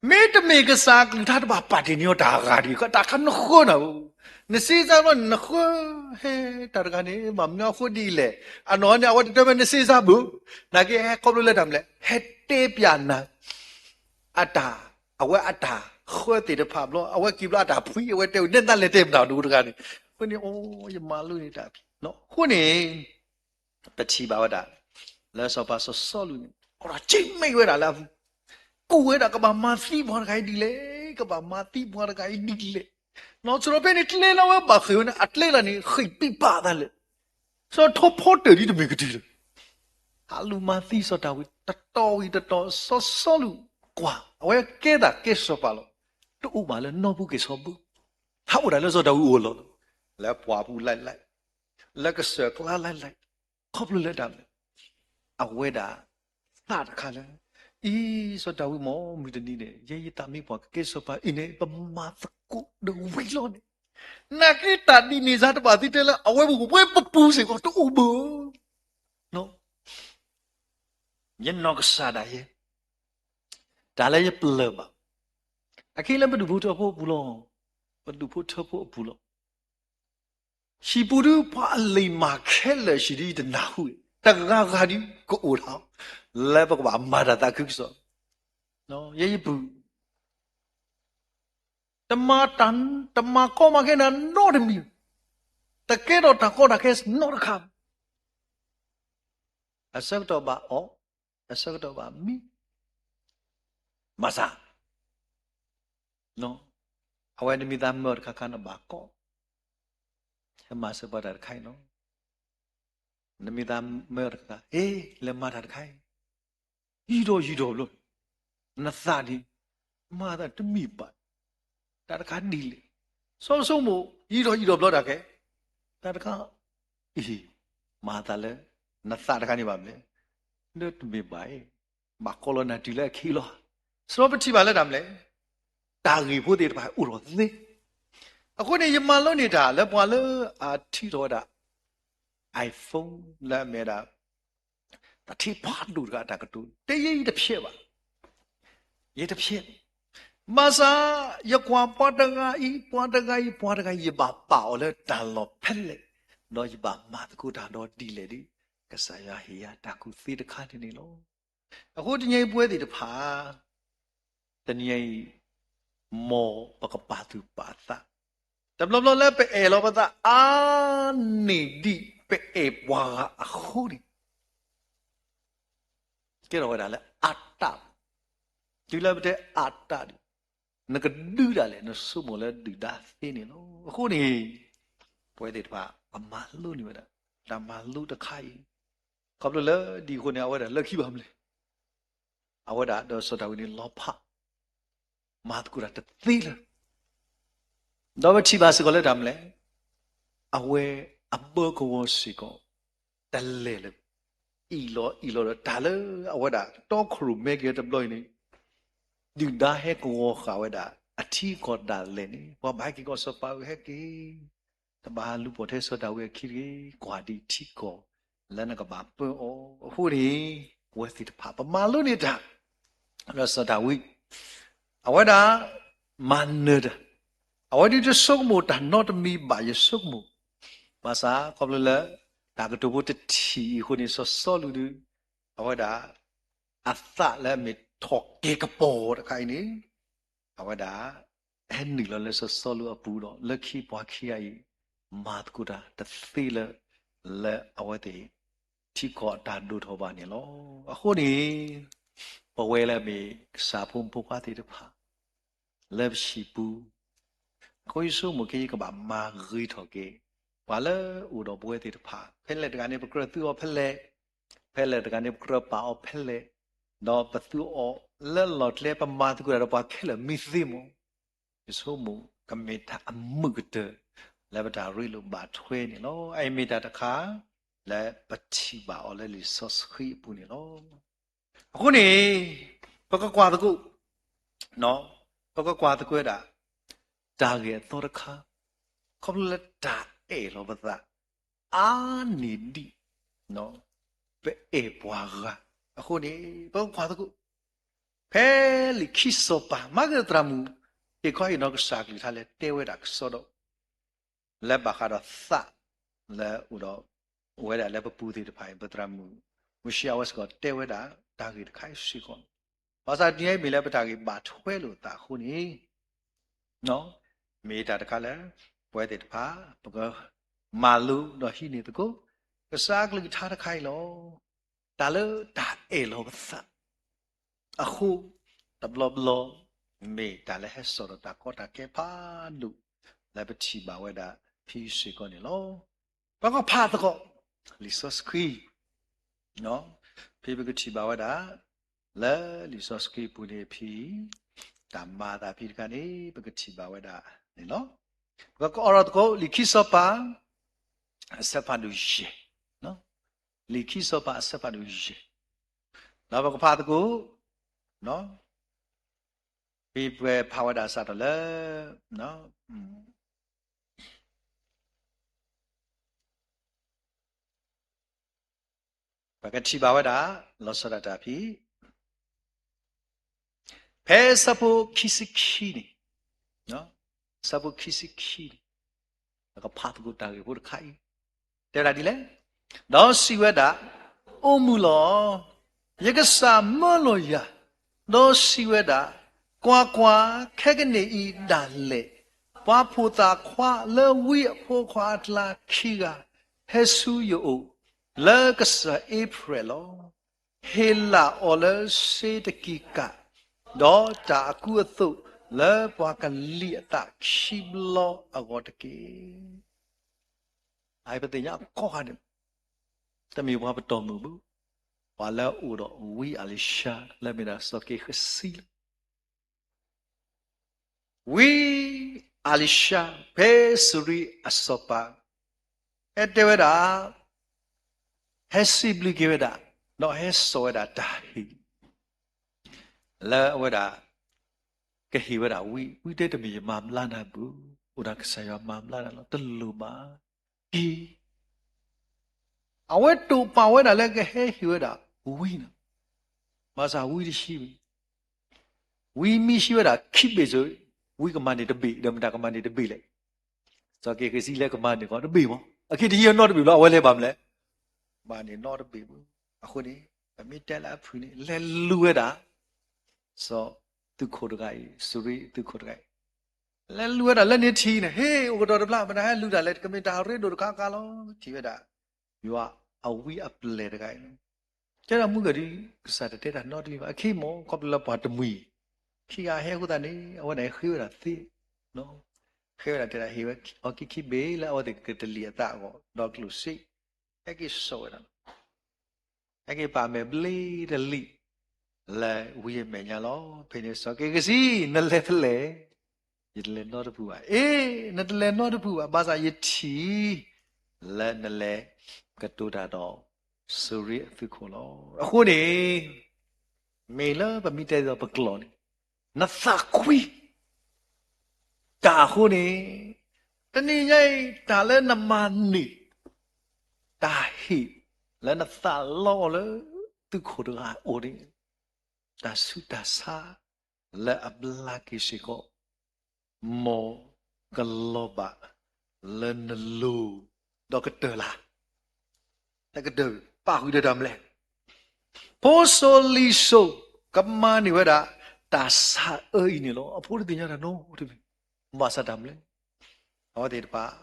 မ့တမ့ၢ်ကစၢ်အကလုၢ်ကထါတဘၣ်ပာ်တ့ၢ်န့ၢ်အီၤတၢ်အဂၤဒံး တၢ်ခါနဃၢနၤဧၢ, နစ့စါဘျီန့ၣ် နဃၢ ဟဲ တၢ်တဂၤန့ၣ် ဘၣ်မနုၤအဃိဒ်လဲၣ်, အနီၢ်န့ၣ် အဝဲတတဲဝဲနစ့စါဘၣ်, နာ်က့ဟဲခီဖျိလၢတၢ်မနုၤလဲၣ် ဟဲတဲပျးနၤ အတၢ်, အဝဲအတၢ်ဃၢသ့ၣ်တဖၣ်ဘျီ အဝဲက့ၤဘျီအတၢ်ဖှံ အဝဲတဲဝဲ နဲဒၣ်လဲာ်တဲပနၢ်ဒိတဂၤန့ၣ်, အဃိန့ၣ် အိ ယမၤလိန့ၢ်တၢ်ဖံး, အဃိန့ၣ် ပထံၣ်ဘၣ်ဝဲဒၣ် လၢစီၤပၤစီၤစီလူးန့ၣ် အိၣ်ဒီးက့ၤမ့ၢ်ဝဲဒၣ်လၢအပူၤ, ကူၣ်ဝဲဒၣ်ကဘၣ်မၤသံပှၤတဂၤအံၤဒ်လဲၣ်, ကဘၣ်မၤသံပှၤတဂၤအံၤဒ်လဲၣ်, နီၢ် စရီဖဲန့ၣ် ကျဲလၢအဝဲဘၣ်ဃ့ၢ်ဝဲန့ၣ် အကျဲလၢန့ၣ် ဃ့ၢ်ပံးပာ်သးလၢာ်, စီၤထီဖီတၢၢ်ဒ်တမ့ၢ်ကတုၤလၢာ် ဟးလူၤမၤသံစီၤဒၤဝံး တတီၤဝံၤတတီၤ စီၤစီလူးကွၢ် အဝဲကဲသးကဲစီၤပၤလီၤ, တအိၣ်ဘၣ်လၢနီၢ်ပူၤက့ၤဆီဘၢ, ဟးအိၣ်ဒၣ်လၢစီၤဒၤဝံးအအိၣ်အလီၢ်လီၤ, လၢပှၢ်ပူၤလၢ်လၢ်, လၢကစၢၢ်ကျါလၢ်လၢ်, ခီဖျိလၢတၢ်မနုၤလဲၣ်, အဝဲဒၣ် သးတခါလၢ အံၤ စီၤဒၤဝံးမ့ၢ်မုၢ်တနံၤန့ၣ် ယဲယသးမ့ၢ်ပှၤကကဲစီၤပၤအံၤန့ၣ် ပမၤသကိးဒီးဝံၤလီၤန့ၣ်, နာ်က့တၢ်ဒ်န့ၣ်စါတဘၣ်သံတဲလၢ အဝဲပူၤဝဲပပူၤစ့ၢ်ကီးတအိၣ်ဘၣ် ယနီၢ်ကစၢ်ဒၣ်ယဲ, တၢ်လၢယပလၢၢ်ဘၣ်, အခဲလၢပဒူၣ်ဖိထၢဖိအပူၤလီၤ, ပဒူၣ်ဖိထၢဖိအပူၤလီၤ, ဟံၣ်ပူၤဒုးပှၤအလံာ်မးခဲလၢာ်ဆံးဒ်ယတနၢ်ဟူ, တဂၤဂၤဒုးကအိၣ်ထီၣ်, လၢပကဘၣ်မၤတၢ်သးခုကစီၣ်, ယဲယပုၢ် တမၤတၢ်, တမၤကီမၤခဲနၤနီတမံၤ, တကဲထီၣ်တၢ်ကီတၢ်ခဲနီတခါ, အဆၢကတီၢ်ဘၣ်အီၣ်, အဆၢကတီၢ်ဘၣ်မံ, ဘၣ်ဆၣ် အဝဲနမ့ၢ်သးမၢအီၤတခါခါ နဘၣ်ကီ, ဟဲမၤစၢၤပှၤတၢ်တခါအံၤလီၤ. နမ့ၢ်သးမၢအီၤတခါခါ ဟ့ လဲၤမၤတၢ်တခါအံၤ, ယံာ်ထီၣ်ယံာ်ထီၣ်ဘျီ, နသးန့ၣ် မၤသးတမံၤဘၣ်, တၢ်တခါဒ်လဲၣ်, စီၤဆိကမိၣ် ယံာ်ထီၣ်ယံာ်ထီၣ်ဘျီတၢ်ခဲ, တၢ်တခါအံၤ မၤသးလၢ နသးတခါန့ၣ်ဘၣ်မလဲၣ်, လၢတမ့ၢ်ဘၣ်အံၤ, ဘၣ်ကီလီၤနၤတုၤလၢအခံလီၤ. စီၤပထံၣ်ဘၣ်လၢတၢ်မလဲၣ်, တၢ်ဂ့ၢ်ဖိသ့ၣ်တဖၣ်အိၣ်ထီၣ်သ့. အဃိန့ၣ် ယမၤလိန့ၢ်တၢ်လၢပှၤလၢအထံၣ်ထီၣ်ဝဲဒၣ် iPhone လၢအမ့ၢ်ဝဲဒၣ် သထ့ဖးဒိၣ်တဂၤအတၢ်ကတိၤ တယံာ်တဖျဲးဘၣ်, ယတဖျဲး, ဘၣ်ဆၣ် ယကွၢ်ပှၤတဂၤအံၤ ပှၤတဂၤအံၤ ပှၤတဂၤအံၤ ယဘၣ်ပာ်အီၤလၢတၢ်လီၢ်ဖဲလဲၣ်, ဒီးယဘၣ်မၤသကိးတၢ်ဒီးဒ်လဲၣ်ဒီး ကစၢ်ယွၤဟ့ၣ်ယၤတၢ်ကူၣ်သ့တခါန့ၣ်န့ၣ်လီၤ. အဃိတနံၤအံၤပဝဲသ့ၣ်တဖၣ် တနံၤအံၤ မ်ပကပာ်သူၣ်ပာ်သး, တဘျီဘျီလၢပအဲၣ်လီၤပသးအါန့ၢ်ဒံးပအဲၣ်ပှၤဂၤအဃိန့ၣ် ကဲထီၣ်ဝဲဒၣ်လၢအတၢ်, တုၤလၢပတဲအတၢ်ဒီး နကဒုးဒၣ်လဲာ် နဆိကမိၣ်လၢဒုၣ်ဒါသ့န့ၣ်လီၤ. အဃိန့ၣ် ပဝဲသ့ၣ်တဖၣ် ပမၤလိန့ၢ်ဝဲဒၣ် တၢ်မၤလိတခါအံၤ, ခီဖျိလၢဒ်အဃိန့ၣ် အဝဲဒၣ်လၢခံဘၣ်မနုၤလဲၣ်, အဝဲဒၣ်ဒီးစီၤဒၤဝံးန့ၣ် လီၤဖး မၤသကိးတၢ်တသ့လၢၤ ဒီးပထံၣ်ဘၣ်စ့ၢ်ကီးလၢတၢ်မနုၤလဲၣ်, အဝဲအဘၢကဝီၤစ့ၢ်ကီး တလဲၤလၢၤ, အံၣ်လီၤအံၣ်လီၤဒီးတၢ်လၢအဝဲဒၣ်တီခိၣ်ရိၣ်မဲက့ၤတဘျီအံၤန့ၣ်, ဒုၣ်ဒါဟဲကဝီၤဃာ်ဝဲဒၣ် အထံကီၢ်ဒၣ်လဲာ်န့ၣ် ပှၤဘၣ်ဟဲက့ၤကီၢ်စီၤပၤဧၢ ဟဲက့ၤ တဘၣ်လူၤပိာ်ထွဲစီၤဒၤဝံးအခံတဂ့ၤ, ကွၢ်ဒံးထံကီၢ်လၢနကဘၣ်ပၢအီၤ. အဃိန့ၣ် ပဝဲသ့ၣ်တဖၣ် ပမၤလိန့ၢ်တၢ် ဒီးစီၤဒၤဝံး အဝဲဒၣ် မၤနၢၤတၢ်, အဝဲဒၣ်တဆိကမိၣ်တၢ်နီတမံၤဘၣ် ယဆိကမိၣ်, ဘၣ်ဆၣ်ခီဖျိလၢ တၢ်ကတိၤဖိတထံၣ်အံၤအဃိန့ၣ် စီၤစီလူးဒီး အဝဲဒၣ် အသးလၢအမ့ၢ်ထီၣ်က့ၤကပီၤတခါအံၤန့ၣ် အဝဲဒၣ် ဟဲနုာ်လီၤလၢစီၤစီလူးအပူၤဒီး လၢခံပှၤခံဂၤအံၤ မၤသကိးတၢ်တသ့လၢၤ လၢအဝဲသ့ၣ် ထံကီၢ်အတၢ်ဒိၣ်ထီၣ်ဘၣ်န့ၣ်လီၤ. အဃိန့ၣ် ပဝဲလၢအမ့ၢ်ကစၢ်ဖိမုၣ်ဖိခွါသ့ၣ်တဖၣ် လၢပဟံၣ်ပူၤ အဃိယဆိကမိၣ်က့ၤ ယကဘၣ်မၤဂ့ၤထီၣ်က့ၤ ပှၤလၢအိၣ်ဒီးပဝဲသ့ၣ်တဖၣ် ဖဲလဲၣ်တဂၤန့ၣ် ပကြၢးသုးအီၤဖဲလဲၣ်, ဖဲလဲၣ်တဂၤန့ၣ် ပကြၢးပာ်အီၤဖဲလဲၣ်, ဒီးပသုးအီၤလၢလီၢ်ကျဲ ပမၤသကိးတၢ်ဒီးပှၤခဲလၢာ်မ့ၢ်သ့မး ယဆိကမိၣ်ကမ့ၢ်တၢ်အမုာ်ကတၢၢ် လၢပတၢ်ရ့လိာ်ဘၣ်ထွဲန့ၣ်လီၤ. အအံၤမ့ၢ်တၢ်တခါ လၢပထံၣ်ဘၣ်အီၤလၢလံာ်စီဆှံအပူၤန့ၣ်လီၤ. အဃိန့ၣ် ပကကွၢ်သကိး, ပကကွၢ်သကိးဝဲဒၣ် တၢ်ဂ့ၢ်အသီတခါ, ခီဖျိလၢတၢ်အဲၣ်လီၤပသး အါန့ၢ်ဒံး ပအဲၣ်ပှၤဂၤအဃိန့ၣ် ပကကွၢ်သကိး ဖဲလံာ်ခံစီၤပၤ မၤကသရၣ်မုၣ် ဟ့ၣ်ခီဟ့ၣ်နီၤကစၢ်အကလုၢ်ကထါလၢတဲဝဲဒၣ်ကစီဒီ လၢဘၣ်ဃးဒီးသးလၢအိၣ်ဒီး အိၣ်ဝဲဒၣ်လၢပပူၤသ့ၣ်တဖၣ်အံၤ ပသရၣ်မုၣ် မုၢ်ၡံအဝဲစ့ၢ်ကီးတဲဝဲဒၣ် တၢ်ဂ့ၢ်တခါအံၤစ့ၢ်ကီး ဘၣ်ဆၣ်တနံၤအံၤမ့ၢ်လၢပတၢ်ဂ့ၢ်ဘၣ်ထွဲလိာ်သးအဃိန့ၣ် မ့ၢ်တၢ်တခါလၢ ပဝဲသ့ၣ်တဖၣ် ပကမၤလိဒီးဟံးန့ၢ်သကိး ကစၢ်အကလုၢ်ကထါတခါအံၤလီၤ. တၢ်လၢတၢ်အဲၣ်လီၤပသး အဃိ တဘျီဘျီ မ့ၢ်တၢ်လၢဟဲစိာ်ဒီးတၢ်ကီတၢ်ခဲဖးဒိၣ် လၢပထံၣ်ဘၣ်ဝဲဒၣ်ဖဲစ့ၢ်ကီးန့ၣ်လီၤ. ပကဖးသကိး လံာ်စီဆှံ ဖဲပကထံၣ်ဘၣ်ဝဲဒၣ် လၢလံာ်စီဆှံပူၤန့ၣ်ဖဲ တၢ်မၤအသးဖဲတခါန့ၣ် ပကထံၣ်ဘၣ်ဝဲဒၣ်န့ၣ်လီၤ. ပကအိးထီၣ်သကိး လံာ်ခံစီၤပၤ အဆၢဖးဒိၣ်ယဲၢ်, လံာ်ခံစီၤပၤအဆၢဖးဒိၣ်ယဲၢ်, ဒီးပကဖးသကိး ဖဲပဖးဝဲဒၣ်စးထီၣ်လၢ ပကထံၣ်ဘၣ်ဝဲဒၣ် လီၤဆီဒၣ်တၢ်ဖဲ ဖဲဆၢဖိခံဆံခံန့ၣ်, ဆၢဖိခံဆံခံန့ၣ် ပကဖးသကိးတၢ်ဂ့ၢ်ဖိတခါအံၤ တဲဝဲဒၣ်ဒ်လဲၣ်, ဒီးစံးဝဲဒၣ်, အိၣ်မုာ်လီၤ, ယကစၢ်မၢလီၤယၤ, ဒီးစံးဝဲဒၣ်, ကွၢ်ကွၢ်, ခဲကနံၣ်အံၤဒၣ်လဲာ် ပှၤဖိသၣ်ခွါလၢဝံအဖိခွါအကျါခံဂၤ ဟဲဆူယအိၣ် လၢကစၢၢ်အ့ဖြဲးလီၤ. ဟ့ၣ်လၢ်အီၤလၢစ့တကံကး, ဒီးတၢ်အကူအသိးလၢပှၤကလံၤအသးခံဘျီအဂီၢ်တက့ၢ်. ပသ့ၣ်ညါကိးဂၤဒဲး, တမ့ၢ်ပှၤပတီၢ်မုၢ်ဘၣ်, ပှၤလၢအအိၣ်ဒီးဝံအလံၤၡါ လၢမ့ၢ်ဒၣ်စီၤက့ၤဃစံလီၤ. ဝံအလံၤၡါ ဖဲစူၤရံအစီၤပၤ ဟဲတဲဝဲဒၣ်, ဟဲစံးဘျုးက့ၤဝဲဒၣ်, ဒီးဟဲစိာ်ဝဲဒၣ်တၢ်ဟ့ၣ် လၢအဝဲဒၣ် ကဟ့ၣ်ဝဲဒၣ်ဝံ, ဝံတဲတမ့ၢ်ယမၤဘျါနၤဘၣ်, အိၣ်ဒၣ်ကစၢ်ယွၤမၤဘျါနၤလီၤ, တလိၣ်ဘၣ်, က့ၤ အဝဲတိာ်ပာ်ဝဲဒၣ်လၢကဟဲဟ့ၣ်ဝဲဒၣ်ဝံန့ၣ်, ဘၣ်ဆၣ်ဝံတဟံးဘၣ်. ဝံမ့ၢ်ဟံးဝဲဒၣ်ခံဘ့ၣ်စ့ၢ်, ဝံကမၤန့ၢ်တဘ့ၣ်, ဒီးမတၤကမၤန့ၢ်တဘ့ၣ်လဲၣ်. စီၤက့ၤဃစံလၢကမၤန့ၢ်ကီးတဘ့ၣ်မး, အခံတဟံးအနီတဘ့ၣ်ဘၣ်, အဝဲလဲၤဘၣ်မနုၤလဲၣ်, မၤန့ၢ်နီတဘ့ၣ်ဘၣ်. အဃိန့ၣ် ပမ့ၢ်တဲလၢအဖုၣ်န့ၣ် လဲၤလူၤဝဲဒၣ် စီၤသုးခိၣ်တဂၤအံၤ, စူၤရံသုးခိၣ်တဂၤအံၤ, လဲၤလူၤဝဲဒၣ်လၢန့ၣ်ထံးန့ၣ်, ဟ့ၣ် အိၣ်ကတီၤတဘျီ မတၤဟဲလူၤတၢ်လဲၣ်, တကမ့ၢ်တၢ်ရ့ဒိၣ်တခါခါလီၤ. ထံၣ်ဝဲဒၣ် ယွၤအဝံအပျဲၢ်တဂၤအံၤလီၤ. တဲဒၣ်မုၢ်ဂၤဒုး ကစၢ်တတဲတၢ်နီတမံၤဘၣ်, အခံမ့ၢ် ခီဖျိလၢပှၤတမှံၤ ခံဂၤဟဲအဃိသတးန့ၣ် အဝဲဒၣ်ဃ့ဝဲဒၣ်သ့, ဃ့ဝဲဒၣ်တဲဒၣ် ဟ့ၣ်ဝဲအီၤခံခံဘ့ၣ်လၢအဝဲသ့ၣ်ကတလံၤအသးအဂီၢ် ဒီးကျိၣ်စ့ ဟဲက့ၤစိာ်ဝဲဒၣ်လီၤ. ဟဲက့ၤပာ်မဲာ်ဘျ့တလံၤ လၢဝံအမဲာ်ညါလီၤ. ဖဲန့ၣ်စီၤက့ၤဃစံ နလဲၤဖဲလဲၣ်, ယတလဲၤနီတပူၤဘၣ်. အ့ နတလဲၤနီတပူၤဘၣ်, ဘၣ်ဆၣ်ယထံၣ် လၢနလဲၤကတိၤတၢ်ဒီး စူၤရံအသုးခိၣ်လီၤ. အဃိန့ၣ် မ့ၢ်လၢပမ့ၢ်တဲဒီးပကျိာ်န့ၣ် နသးကွံ တၢ်အဃိန့ၣ် တနံၤညါအံၤ တၢ်လၢနမၤန့ၢ် တၢ်ဟ့ၣ် လၢနသးလီအီၤလၢ သုးခိၣ်တဂၤအအိၣ်န့ၣ် တၢ်ဆူးတၢ်ဆါ လၢအဘျါက့ၤစ့ၢ်ကီး မ်ကလီၤဘၣ်လၢနလိၤ ဒီးကတၢၢ်လၢ် တကတၢၢ် ပာ်ဃုာ်ဒီးတၢ်မနုၤလဲၣ်. ဖိစိၤလံၤစိၤ ကမၤန့ၢ်ဝဲဒၣ် တၢ်ဆါအၢအံၤန့ၣ်လီၤ. အဖိတသ့ၣ်ညါတၢ်နီတမံၤ ဘၣ်ဆၣ်တၢ်မနုၤလဲၣ်. အဝဲသ့ၣ်တဖၣ်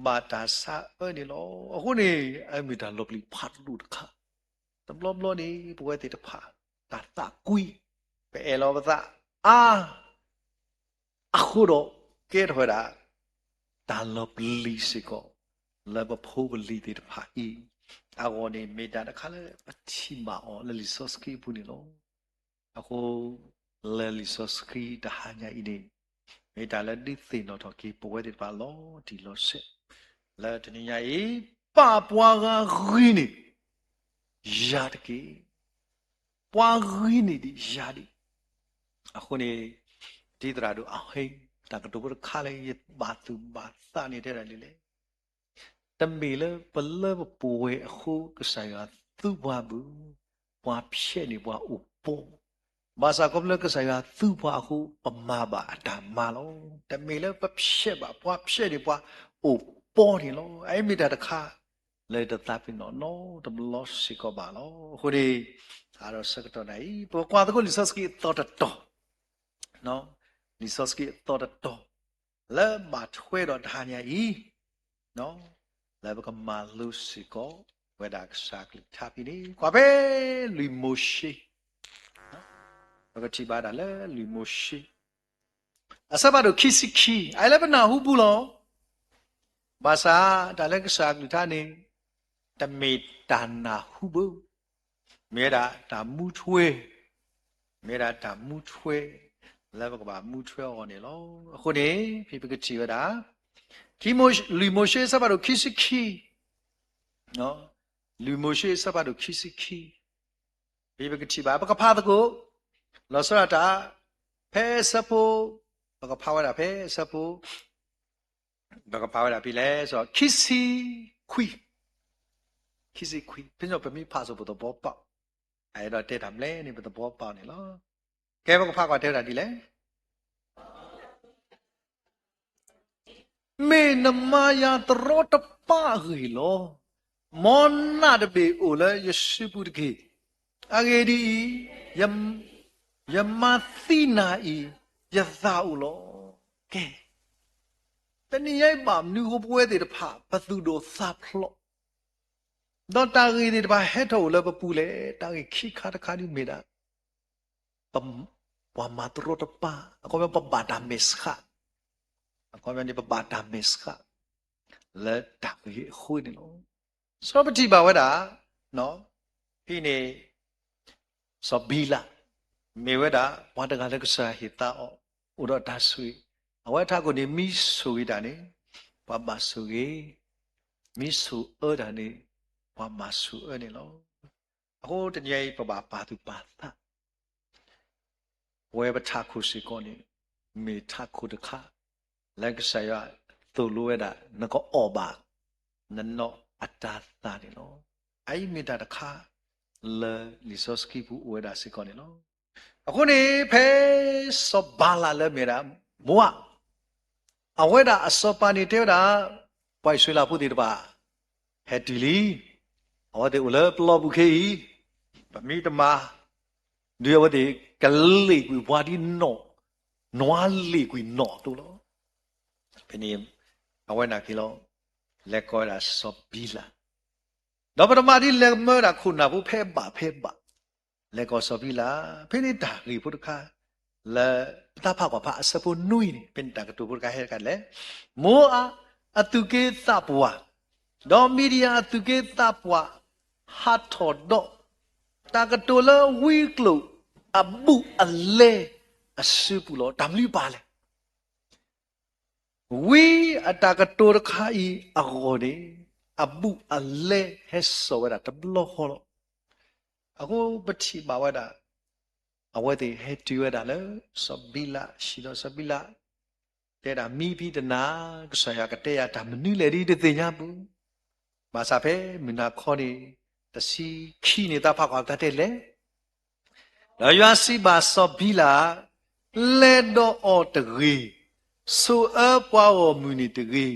ဘၣ်တၢ်ဆါအၢန့ၣ်လီၤ. အဃိန့ၣ် အမ့ၢ်တၢ်လီၤပျံၤဖးဒိၣ်တခါ တဘျီဘျီန့ၣ် ပဝဲသ့ၣ်တဖၣ် တၢ်သးကွံ ပအဲၣ်လီၤပသးအါ အဃိဒီး ကဲထီၣ်ဝဲဒၣ် တၢ်လီၤပျံၤစ့ၢ်ကီး လၢပဖိပလံၤသ့ၣ်တဖၣ်အံၤ အဂီၢ်န့ၣ် မ့ၢ်တၢ်တခါလၢပထံၣ်ဘၣ်အီၤလၢလံာ်စီဆှံအပူၤန့ၣ်လီၤ. အဃိ လၢလံာ်စီဆှံတဟါညါအံၤန့ၣ် မ့ၢ်တၢ်လၢဒုးသ့ၣ်နီၣ်ထီၣ်က့ၤပဝဲသ့ၣ်တဖၣ်လီၤတံၢ်လီၤဆဲး လၢတနံၤညါအံၤ ပာ်ပှၤဂၤဂ့ၤန့ၢ် ယၤတက့ၢ်. ပှၤဂ့ၤန့ၢ်ဒံးယၤဒံး. အဃိန့ၣ် ဒ်သရၣ်ဒိၣ်အဟ့ၣ် တၢ်ကတိၤဖိတခါလၢ ယဘၣ်သူၣ်ဘၣ်သးန့ၣ် တဲဒၣ်ဒ်လဲၣ်. တမ့ၢ်လၢပလၢပပှဲၤအဃိ ကစၢ်ယွၤသူပှၤဘၣ်, ပှၤဖျဲးန့ၢ်ပှၤအိၣ်ပီ, ဘၣ်ဆၣ်ခီဖျိကစၢ်ယွၤသူပှၤအဃိ ပမၤဘၣ်အတၢ်မၤလီၤ. တမ့ၢ်လၢပဖျဲးဘၣ် ပှၤဖျဲးန့ၢ်ပှၤအိၣ်ပီန့ၣ်လီၤ. အအံၤမ့ၢ်တၢ်တခါ လၢတသးပ့ၤနီၣ်နီတဘျီစ့ၢ်ကီးဘၣ်လီၤ. အဃိန့ၣ် အါဒီးဆၢကတီၢ်နၤအံၤ ပကကွၢ်သကိးလံာ်စီဆှံအသီတတီၤ, လံာ်စီဆှံအသီတတီၤ လၢဘၣ်ထွဲဒီးတဟါညါအံၤ လၢပကမၤလိစ့ၢ်ကီးဝဲဒၣ်ကစၢ်ကလုၢ်ကထါဖဲန့ၣ် ကွၢ်ဖဲလွံၢ်မိၤၡ့, ပကထံၣ်ဘၣ်ဒၣ်လၢလွံၢ်မိၤၡ့ အဆၢဖးဒိၣ်ခံဆံခံ, အအံၤလၢပနၢ်ဟူပူၤလီၤ. ဘၣ်ဆၣ်တၢ်လၢကစၢ်ကလုၢ်ကထါန့ၣ် တမ့ၢ်တၢ်နၢ်ဟူဘၣ်, မ့ၢ်ဝဲဒၣ်တၢ်မူထွဲ, မ့ၢ်ဝဲဒၣ်တၢ်မူထွဲ လၢပကဘၣ်မူထွဲအီၤန့ၣ်လီၤ. အဃိန့ၣ် ဖဲပကထံၣ်ဝဲဒၣ် လွံၢ်မိၤၡ့အဆၢဖးဒိၣ်ခံဆံခံ, လွံၢ်မိၤၡ့အဆၢဖးဒိၣ်ခံဆံခံ, ဖဲပကထံၣ်ဘၣ် ပကဖးသကိး လီၤဆီဒၣ်တၢ် ဖဲအဆၢဖိ, ပကဖးဝဲဒၣ်ဖဲအဆၢဖိ, ပကဖးဝဲဒၣ်ဖဲလဲၣ် ခံဆံခွံ, ခံဆံခွံ, ဖဲန့ၣ် ပမ့ၢ်ဖးစိၤပသဘီပာ်, အအဲၣ်ဒိးတဲတၢ်မနုၤလဲၣ်န့ၣ် ပသဘီပာ်န့ၣ်လီၤ. ကဲ ပကဖးကွၢ်တဲဝဲဒၣ်ဒ်လဲၣ်. မ့ၢ်နမၤယၤတရီတပါအဂ့ၢ်လီၤ. မ်နးတဘ့ၣ်အိၣ်လၢယစုပူၤတက့ၢ်. အဂ့ၢ်ဒ်အံၤ, ယမၤသံနၤအံၤ ယသးအိၣ်လီၤ. ကဲ, တနံၤညါအံၤဘၣ်မနုၤအဃိ ပဝဲသ့ၣ်တဖၣ် ပသူၣ်ဒိၣ်သးဖျိး, ဒီးတၢ်ဂ့ၢ်သ့ၣ်တဖၣ်ဟဲထီၣ်အိၣ်လၢပပူၤလဲၣ်. တၢ်ဂ့ၢ်ခံခါတခါဒ်မ့ၢ်ဒၣ် ပှၤမၤတရီတပါ, အခီပညီ ပဘၣ်တၢ်မဲာ်ဆှး, အခီပညီန့ၣ် ပဘၣ်တၢ်မဲာ်ဆှး လၢတၢ်ဂ့ၢ်အဃိန့ၣ်လီၤ. စီၤပထံၣ်ဘၣ်ဝဲဒၣ်, ဖဲန့ၣ် စီၤဘံလး မ့ၢ်ဝဲဒၣ်ပှၤတဂၤလၢကစၢ်ယွၤဟ့ၣ်သါအီၤ အိၣ်ဒီးတၢ်ဆိၣ်ဂ့ၤ, အဝဲထးခိၣ်န့ၣ် မ့ၢ်ဆိၣ်ဂ့ၤတၢ်န့ၣ် ပှၤဘၣ်ဆိၣ်ဂ့ၤ, မ့ၢ်ဆိၣ်အၢတၢ်န့ၣ် ပှၤဘၣ်ဆိၣ်အၢန့ၣ်လီၤ. အဃိတနံၤအံၤ ပဘၣ်ပာ်သူၣ်ပာ်သး ပဝဲပထးခိၣ်စ့ၢ်ကီးန့ၣ် မ့ၢ်ထးခိၣ်တခါ လၢကစၢ်ယွၤသိၣ်လိဝဲဒၣ် နကအီၣ်ဘၣ် နနီၢ်အတၤသၣ်န့ၣ်လီၤ. အအံၤမ့ၢ်တၢ်တခါ လၢလံာ်စီဆှံပူၤအိၣ်ဝဲဒၣ်စ့ၢ်ကီးန့ၣ်လီၤ. အဃိန့ၣ် ဖဲစီၤဘၤလးလၢမ့ၢ်ဒၣ် မိၤအၤ အဝဲဒၣ်အစီၤပၤန့ၣ်တဲဝဲဒၣ် ပှၤအံၣ်စရ့လးဖိသ့ၣ်တဖၣ် ဟဲတုၤလံ, အဝဲသ့ၣ်အိၣ်လၢပျီပူၤခဲအံၤ, ပမ့ၢ်တမၤ ဒုးအဝဲသ့ၣ်ကလ့ၣ်ကွံာ်ပှၤဒ်နီၢ်, နွါလ့ၣ်ကွံာ်နီၢ်အသိးလီၤ. ဖဲန့ၣ် အဝဲနာ်က့ၤလီၤ လဲၤကိးဝဲဒၣ်စီၤဘံလး, ဒီးပတမၤဒ်လဲၣ် မၢဝဲဒၣ်ခိၣ်နၢ်ဖိဖဲဘၣ်ဖဲဘၣ်, လဲၤကိးစီၤဘံလး, ဖဲန့ၣ်တၢ်ဂ့ၢ်ဖိတခါ လၢပတၢ်ဖးကွၢ်ဖးအဆၢဖိနွံန့ၣ် ဖဲန့ၣ်တၢ်ကတိၤဖိတခါဟဲတခါလဲၣ်, မိၤအၤအသူၣ်က့သးပှၢ် ဒီးမံၤဒယၣ်အသူၣ်က့သးပှၢ် ဟးထီၣ်ဒီး တၢ်ကတိၤလၢဝံကျိာ်အဘူးအလဲအစုပူၤလီၤ. တၢ်မနုၤပာ်လဲၣ်. ဝံအတၢ်ကတိၤတခါအံၤအဂီၢ်န့ၣ် အဘူးအလဲဟဲစိာ်ဝဲဒၣ်တဘျီဃီလီၤ. အဃိပထံၣ်ဘၣ်ဝဲဒၣ် အဝဲသ့ၣ်ဟဲတုၤဝဲဒၣ်လၢ စီၤဘံလးအဟံၣ်ဒီးစီၤဘံလး တဲဒၣ်မံဖံတနၤ ကစၢ်ယွၤကတဲယၤတၢ်မနုၤလဲၣ်ဒ်တသ့ၣ်ညါပူၤ, ဘၣ်ဆၣ်ဖဲမုၢ်နၤခီန့ၣ် တဆံခံန့ၣ် တၢ်ဖးကွၢ်တၢ်တဲလဲၣ် ဒီးယွၤစံးဘၣ်စီၤဘံလး, လဲၤဒီးအီၤတဂ့ၤ, ဆိၣ်အၢပှၤဂီၢ်မုၢ်န့ၣ်တဂ့ၤ,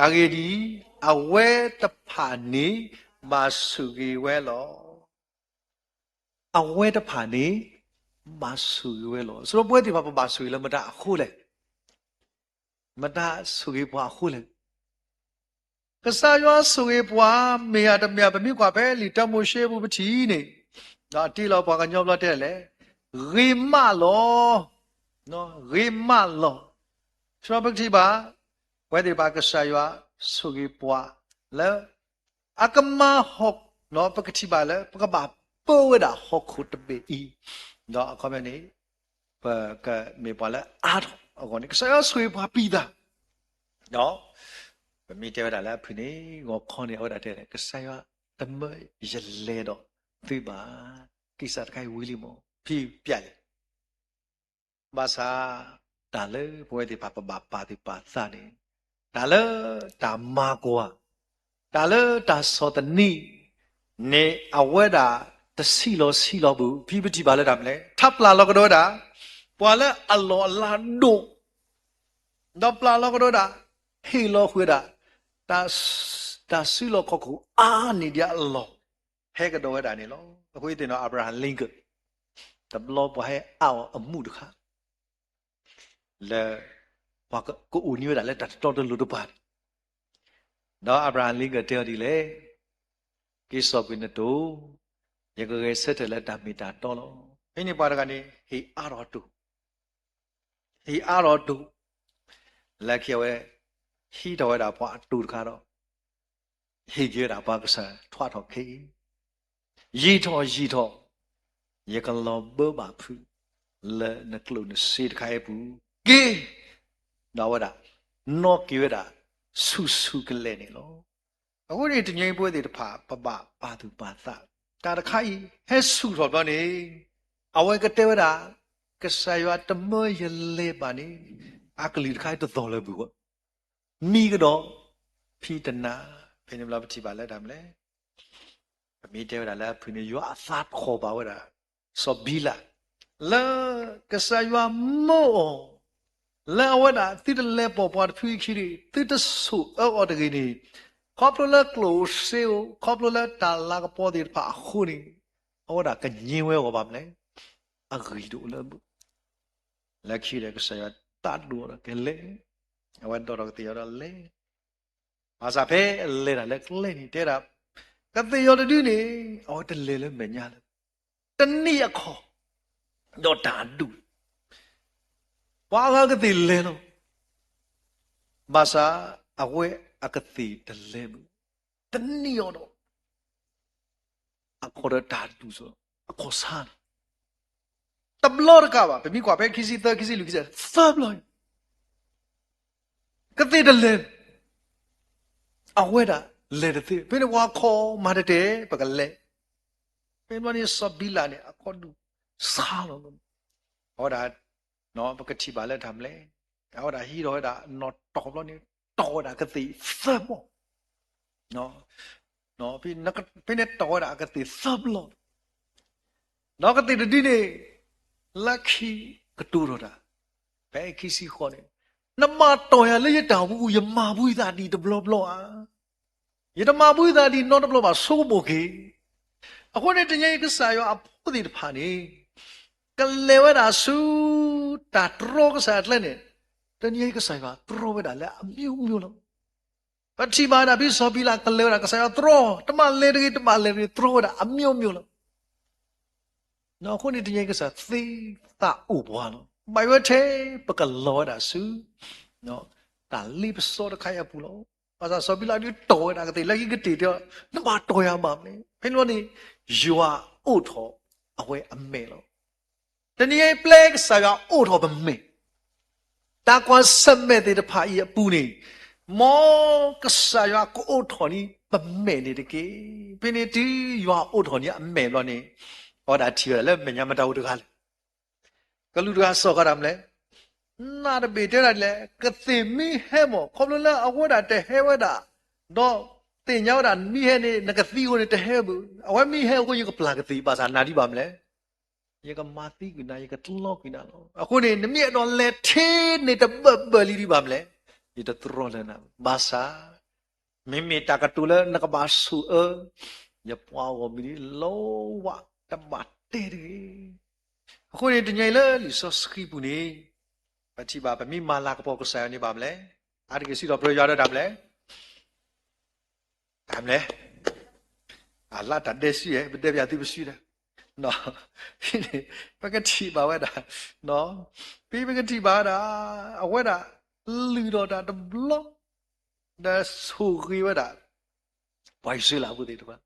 အဂ့ၢ်ဒ်အံၤ, အဝဲတဖၣ်န့ၣ်ဘၣ်ဆိၣ်ဂ့ၤဝဲလီၤ. အဝဲတဖၣ်န့ၣ် ဘၣ်ဆိၣ်ဂ့ၤဝဲလီၤ. ဆိပဝဲသ့ၣ်တဖၣ်ပဘၣ်ဆိၣ်ဂ့ၤလၢမတၤအဃိလဲၣ်. မတၤဆိၣ်ဂ့ၤပှၤအဃိလဲၣ်. ကစၢ်ယွၤဆိၣ်ဂ့ၤပှၤ မ့ၢ်ဧါတမ့ၢ်ဧါ ပမ့ၢ်ကွၢ်ဖဲလံာ်တၢမိၤၡ့ပူၤပထံၣ်န့ၣ်, ဒီးအတ့လီၤပှၤကညီဘျီတဲလဲၣ်, ဂ့ၤမးလီၤ. ဂ့ၤမးလီၤ. ဆိပကထံၣ်ဘၣ် ပဝဲသ့ၣ်တဖၣ်ကစၢ်ယွၤဆိၣ်ဂ့ၤပှၤလၢ အကမၤဟီၣ်, ပကထံၣ်ဘၣ်လၢ ပကဘၣ်ပၢဝဲဒၣ်ဟီၣ်ခိၣ်တဘ့ၣ်အံၤ, ဒီးအခီပညီန့ၣ် ပကမ့ၢ်ပှၤလၢအါထီၣ်အဂီၢ်န့ၣ် ကစၢ်ယွၤဆိၣ်ဂ့ၤပှၤပံၤသး, ဒီး ပမ့ၢ်တဲဝဲဒၣ်လၢအဖုၣ်န့ၣ် ဂီၤခီန့ၣ် အဝဲဒၣ်တဲ ကစၢ်ယွၤတမၢယလဲၤဒီးသုဘၣ်, ကံၢ်စၢ်တခါအံၤဝံၤလံမး ဖံးပျဲၢ်လံ ဘၣ်ဆၣ် တၢ်လၢပဝဲသ့ၣ်တဖၣ်ပဘၣ်ပာ်သူၣ်ပာ်သးန့ၣ်, တၢ်လၢတၢ်မၤကွၢ်, တၢ်လၢတၢ်ဆီၣ်သနံးန့ၣ် အဝဲဒၣ်တဆံးလီၤဆံးလီၤဘၣ်. ဖံးပထံၣ်ဘၣ်လၢတၢ်မနုၤလဲၣ်, ထးပျၢ်လီၤကဒီးဝဲဒၣ် ပှၤလၢအလီၢ်အလၤဒိၣ် ဒီးပျၢ်လီၤကဒီးဝဲဒၣ် ဟ့ၣ်လီၤဃုာ်ဝဲဒၣ် တၢ်စုလီၢ်ခီၣ်ခိၣ်အါန့ၢ်ဒံးအလီၢ် ဟဲကဒီးဝဲဒၣ်န့ၣ်လီၤ. အဃိသ့ၣ်နီၣ် Abraham Lincoln တဘျီပှၤဟဲအါအီၤအမူးတခါ လၢ ပှၤကအိၣ်န့ၢ်ဝဲဒၣ်လၢတၢ်တတီတလိၤတပၤန့ၣ်, ဒီး Abraham Lincoln တဲအီၤဒ်လဲၣ်, က့ၤစိာ်ကွံာ်နတိၢ်, ယကဂဲၤဆၢထၢၣ်လၢတၢ်မ့ၢ်တၢ်တီလီၤ. ဖဲန့ၣ်ပှၤတဂၤန့ၣ် ဟ့ၣ်အါထီၣ်တိၢ် ဟ့ၣ်အါထီၣ်တိၢ်, လၢခံအဝဲ ဟံးထီၣ်ဝဲဒၣ်ပှၤအတိၢ်တခါဒီး ဟ့ၣ်က့ၤဝဲဒၣ်ပှၤကစၢ်ထွးထီၣ်ခဲအံၤ, ယံာ်ထီၣ်ယံာ်ထီၣ်, ယကလီၤဘၢဘၣ်ဖုး လၢနကျိၣ်နစ့တခါအံၤအပူၤ, က့ၤ, ဒီးအဝဲဒၣ် နီၣ်က့ၤဝဲဒၣ် ဆူၣ်ဆူၣ်ကလဲာ်န့ၣ်လီၤ. အဃိန့ၣ် တနံၤအံၤပဝဲသ့ၣ်တဖၣ် ပဘၣ်ပာ်သူၣ်ပာ်သး, တၢ်တခါအံၤ ဟဲဆူၣ်ထီၣ်ဘျီန့ၣ် အဝဲကတဲဝဲဒၣ် ကစၢ်ယွၤတမၢယလဲၤဘၣ်န့ၣ် အကလုၢ်တခါအံၤတသီၣ်လၢၤဘၣ်ဝဲ, မံကဒီး ဖံးတနၤ, ဖဲန့ၣ်ဘျီပထံၣ်ဘၣ်လၢတၢ်မနုၤလဲၣ်. ပမ့ၢ်တဲဝဲဒၣ်လၢအဖုၣ်န့ၣ် ယွၤအသးထီၣ်ဘၣ်ဝဲဒၣ် စီၤဘံလး, လၢကစၢ်ယွၤမၢအီၤ, လၢအဝဲဒၣ်သုတလဲၤပိာ်ပှၤတဖုအခံန့ၣ် သုတဆိၣ်အၢအီၤတဂ့ၤန့ၣ်, ခီဖျိလၢကျိၣ်စ့ဧိၤ ခီဖျိလၢတၢ်လၤကပီၤသ့ၣ်တဖၣ်အဃိန့ၣ် အဝဲဒၣ်ကငြင်းဝဲအဂီၢ်ဘၣ်မနုၤလဲၣ်. အဂံၢ်တအိၣ်လၢ လၢခံဒီးကစၢ်ယွၤတၢ်ဒိၣ်ဒီးကလဲၤ, အဝဲဒိးထီၣ်ကသ့ၣ်ယီၤဒီးလဲၤ, ဘၣ်ဆၣ်ဖဲအလဲၤတၢ်လၢကျဲန့ၣ် တဲဒၣ် ကသ့ၣ်ယီၤတဒုန့ၣ် အဝဲတလဲၤလၢမဲာ်ညါလၢၤ, တနံၣ်အခီၣ် ဒီးတၢ်ဒူၣ် ပှၤဂၤကသ့ၣ်လဲၤလီၤ, ဘၣ်ဆၣ်အဝဲအကသ့ၣ်တလဲၤဘၣ်, တနံၣ်အီၤဒီး အခီၣ်ဒီးတၢ်ဒူၣ်စ့ၢ် အခီၣ်ဆါန့ၣ် တဘျီတကးဘၣ်, ပမ့ၢ်ကွၢ်ဖဲခံဆံသၢ ခံဆံလွံၢ် ခံဆံသၢဘျီ, ကသ့ၣ်တလဲၤ, အဝဲဒၣ်လဲၤတသ့, ဖဲန့ၣ်ပှၤခီၣ်မၤတတဲာ် ပကလဲၤ, ဖဲန့ၣ်စီၤဘံလးန့ၣ် အခီၣ်ဒူၣ်ဆါလီၤ, အဝဲဒၣ် ပကထံၣ်ဘၣ်လၢတၢ်မနုၤလဲၣ်, အဝဲဒၣ်ဟံးထီၣ်ဝဲဒၣ်နီၣ်တီၢ်ဘျီန့ၣ် တီၢ်ဝဲဒၣ်ကသ့ၣ်သၢဘျီ, ဖဲန့ၣ်တီၢ်ဝဲဒၣ်အကသ့ၣ်သၢဘျီ, ဒီးကသ့ၣ်တဒုန့ၣ် လၢခံကတိၤထီၣ်တၢ်, ဖဲခံဆံဃိးန့ၣ်, နဘၣ်တီၢ်ယၤလၢယတၢ်အိၣ်ဖှိၣ်ပူၤ ယမၤဘှံးသးဒံးတဘျီဘျီဧါ, ယတမၤဘှံးသးဒံးနီတဘျီဘၣ် ဆိကမိၣ်က့ၤ, အဃိန့ၣ်တနံၤအံၤကစၢ်ယွၤအဖိသ့ၣ်တဖၣ်န့ၣ် ကလဲၤဝဲဒၣ်ဆူ တၢ်တြီကစၢ်အကျဲန့ၣ်, တနံၤအံၤကစၢ်ယွၤတြီဝဲဒၣ်လၢအမျိုးမျိုးလီၤ. ပထံၣ်ဘၣ်ဒၣ်ဖဲစီၤဘံလးကလဲၤဝဲဒၣ် ကစၢ်ယွၤတြီ, တမ့ၢ်လဲၤတဂ့ၤ တမ့ၢ်လဲၤတဂ့ၤ တြီဝဲဒၣ်အမျိုးမျိုးလီၤ. အဃိန့ၣ်တနံၤအံၤကစၢ်သ့သးအိၣ်ပှၤလီၤ. ဘၣ်ယိၣ်ထဲပကလီၤဝဲဒၣ်ဆူ တၢ်လ့ပစီတခါအံၤအပူၤလီၤ. ဘၣ်ဆၣ်စီၤဘံလးဒုးတီၢ်ဝဲဒၣ်ကသ့ၣ်လၢခံကတ့ၢ်တဲ, နဘၣ်တီၢ်ယၤဘၣ်မနုၤလဲၣ်, ဖဲန့ၣ်န့ၣ် ယွၤအိးထီၣ်အဝဲအမဲာ်လီၤ. တနံၤအံၤပျဲကစၢ်ယွၤအိးထီၣ်ပမဲာ်, တၢ်ကွၢ်ဆၢၣ်မဲာ်သ့ၣ်တဖၣ်အံၤအပူၤန့ၣ်, မ်ကစၢ်ယွၤကအိးထီၣ်န့ၢ်ပမဲာ်န့ၣ်တက့ၢ်. ဖဲန့ၣ်တုၤယွၤအိးထီၣ်န့ၢ်အမဲာ်ဘျီန့ၣ်, အဝဲဒၣ်ထံၣ်ဝဲဒၣ်လၢမဲာ်ညါမတၤအိၣ်တဂၤလဲၣ်. ကလူးတဂၤစ့ၢ်ကီးဒၣ်မနုၤလဲၣ်, နတဘ့ၣ်တဲဒၣ်ဒ်လဲၣ်, ကသ့ၣ်မ့ၢ်ဟဲမၢ် ခီဖျိလၢအဝဲဒၣ်တဟဲဝဲဒၣ်, ဒီးသ့ၣ်ညါဝဲဒၣ်မ့ၢ်ဟဲန့ၣ် နကသံအဃိန့ၣ်တဟဲဘၣ်, အဝဲမ့ၢ်ဟဲအဃိ ယကပျၢ်ကသ့ၣ် ဘၣ်ဆၣ်နၤဒ်ဘၣ်မနုၤလဲၣ်, ယကမၤသံကွံာ်နၤ ယကတြီကွံာ်နၤလီၤ. အဃိန့ၣ် နမ့ၢ်အဲၣ်ဒိးလဲၤထဲန့ၣ်တဘၢၣ်ဘၢၣ်လံဒ်ဘၣ်မနုၤလဲၣ်, ယတတြီလၢၤနၤဘၣ်. ဘၣ်ဆၣ် မ့မ့ၢ်တၢ်ကတိၤလၢနကဘၣ်ဆိၣ်အၢ ယပှၤဂီၢ်မုၢ်ဒ် လီၤဝးတဘၣ်တဲတဂ့ၤ. အဃိန့ၣ် တနံၤအံၤလၢလံာ်စီဆှံပူၤန့ၣ်, ပထံၣ်ဘၣ် ပမ့ၢ်မၤလၤကပီၤကစၢ်ယွၤန့ၣ်ဘၣ်မနုၤလဲၣ်, အါတက့ၢ်စံးထီၣ်ပတြၢၤယွၤဒီးတၢ်မနုၤလဲၣ်, တၢ်မနုၤလဲၣ်, အလၢတၢ်ဒဲစုဧါ, ပဒဲပယၤသုပစုဒီး, ဖဲန့ၣ် ပကထံၣ်ဘၣ်ဝဲဒၣ်, ဖဲပကထံၣ်ဘၣ်ဝဲဒၣ်, အဝဲဒၣ်လုၢ်ထီၣ်တၢ်တဘျီ, ဒီးဆိၣ်ဂ့ၤဝဲဒၣ် ပှၤအံၣ်စရ့လးဖိသ့ၣ်တဖၣ်,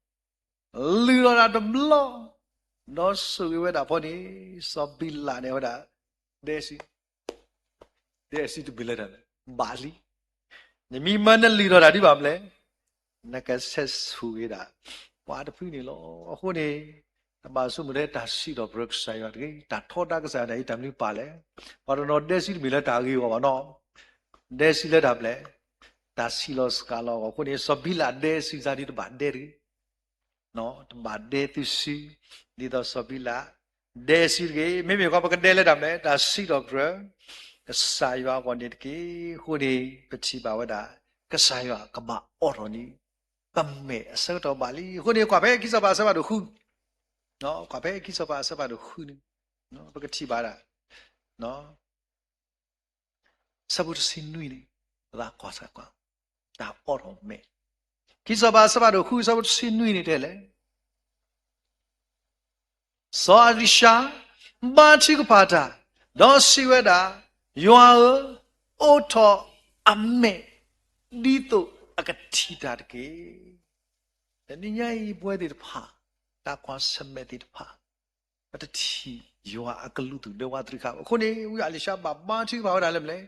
လုၢ်ထီၣ်တၢ်တဘျီ, ဒီးဆိၣ်ဂ့ၤဝဲဒၣ်ဖဲန့ၣ်, စီၤဘံလးန့ၣ်ဝဲဒၣ် ဒဲစု, ဒဲစုတမ့ၢ်လၢတၢ်ဘၣ်လံ. နမ့ၢ်မၢနလုၢ်ထီၣ်တၢ်ဒ်ဘၣ်မနုၤလဲၣ်, နကဆဲးဆိၣ်ဂ့ၤဒၣ် ပှၤတဖုန့ၣ်လီၤ. အဃိန့ၣ် တဘၣ်ဆိကမိၣ်ထဲတၢ်စံးထီၣ်ပတြၢၤကစၢ်ယွၤတဂ့ၤ, တၢ်ထီဒါကစၢ်ယွၤန့ၣ် တၢ်မနုၤပာ်လဲၣ်, ပှၤတနီၤဒဲစုတမ့ၢ်လၢတၢ်ဂ့ၤအဂီၢ်ဘၣ်နီၤ, ဒဲစုလၢတၢ်ဘျဲၣ်, တၢ်ဆံးလီၤစှၤလီၤအဂီၢ်, အဃိန့ၣ် စီၤဘံလးဒဲစုသးဒ်တဘၣ်ဒဲတဂ့ၤ တဘၣ်ဒဲသုစု, ဒ်သိးစီၤဘံလး ဒဲစုတဂ့ၤ. မ့မ့ၢ်ကီး ပကဒဲလၢတၢ်မနုၤလဲၣ်, တၢ်စံးထီၣ်ပတြၢၤ ကစၢ်ယွၤအဂီၢ်န့ၣ်တက့ၢ်. အဃိန့ၣ် ပထံၣ်ဘၣ်ဝဲဒၣ် ကစၢ်ယွၤကဘၣ်အိးထီၣ်န့ၣ် ပမဲာ်အဆၢကတီၢ်ဘၣ်လံ. အဃိန့ၣ် ကွၢ်ဖဲခံစီၤပၤအဆၢဖးဒိၣ်ဃု, ကွၢ်ဖဲခံစီၤပၤအဆၢဖးဒိၣ်ဃုန့ၣ် ပကထံၣ်ဘၣ်ဒၣ် ဆၢဖိတဆံနွံန့ၣ် သးကွၢ်စၢ်ကွၢ်, တၢ်အိးထီၣ်မဲာ်, ခံစီၤပၤအဆၢဖးဒိၣ်ဃု ဆၢဖိတဆံနွံန့ၣ်တဲလဲၣ်, စီၤအၤလံၡါ ဘါထုကဖၣ်တၢ်, ဒီးစံးဝဲဒၣ်, ယွၤဧၢ, အိးထီၣ်အမဲာ်, ဒ်သိးအကထံၣ်တၢ်တက့ၢ်. တနံၤညါအံၤပဝဲသ့ၣ်တဖၣ်, တၢ်ကွၢ်ဆၢၣ်မဲာ်သ့ၣ်တဖၣ် ပတထံၣ်ယွၤအကလုၢ်သူၣ်ဒဲဝးတခါဘၣ်. အဃိန့ၣ် ဝံအၤလံၡါဘၣ်ဘါထုကဖၣ်ဝဲဒၣ်လၢမနုၤလဲၣ်,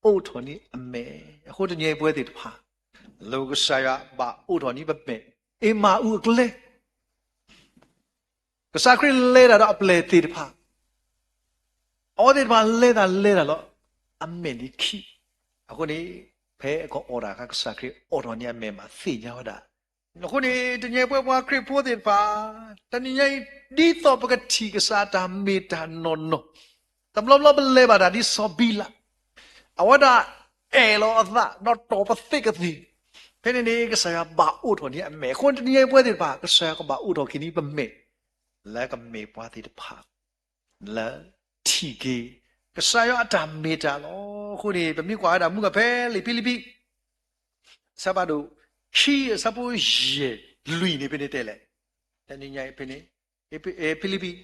အိးထီၣ်န့ၢ်အမဲာ်. အဃိတနံၤအံၤပဝဲသ့ၣ်တဖၣ် လိၣ်ကစၢ်ယွၤဘၣ်အိးထီၣ်န့ၢ်ပမဲာ်, အ့မၤအူအကျဲ ကစၢ်ခရံာ်လဲၤတၢ်ဒီးအပျဲၢ်သ့ၣ်တဖၣ်, အဝဲသ့ၣ်တဖၣ်လဲၤတၢ်လဲၤတၢ်လီၤ, အမဲာ်န့ၣ်ခံး. အဃိန့ၣ် ဖဲအကအီၣ်တၢ်အခါ ကစၢ်ခရံာ်အိးထီၣ်န့ၢ်အမဲာ်မးသ့ၣ်ညါဝဲဒၣ်. အဃိန့ၣ် တနံၤအံၤပဝဲပှၤခရံာ်ဖိသ့ၣ်တဖၣ် တနံၤညါအံၤ ဒ်သိးပကထံၣ်ကစၢ်တၢ်မ့ၢ်တၢ်နီၢ်နီၢ်, တဘျီဘျီပလဲၤဘၣ်တၢ်ဒ်စီၤဘံလး, အဝဲဒၣ်အဲၣ်လီၤအသး ဒီးတီၢ်ပသ့ၣ်ကသ့ၣ်, ဖဲန့ၣ်န့ၣ် ကစၢ်ယွၤဘၣ်အိးထီၣ်န့ၢ်အမဲာ်. အဃိန့ၣ် တနံၤအံၤပဝဲသ့ၣ်တဖၣ် ကစၢ်ယွၤကဘၣ်အိးထီၣ်က့ၤန့ၢ်ပမဲာ် လၢကမ့ၢ်ပှၤသ့ၣ်တဖၣ် လၢထံၣ်က့ၤ ကစၢ်ယွၤအတၢ်မ့ၢ်တၢ်လီၤ. အဃိန့ၣ် ပမ့ၢ်ကွၢ်ဝဲဒၣ်မူကဖဲလံာ်ဖံလံးပံး အဆၢဖးဒိၣ်ခံ အဆၢဖိယဲၢ်လွံၢ်န့ၣ် ဖဲန့ၣ်တဲလဲၣ်. တနံၤညါအံၤဖဲန့ၣ် ဖံလံးပံး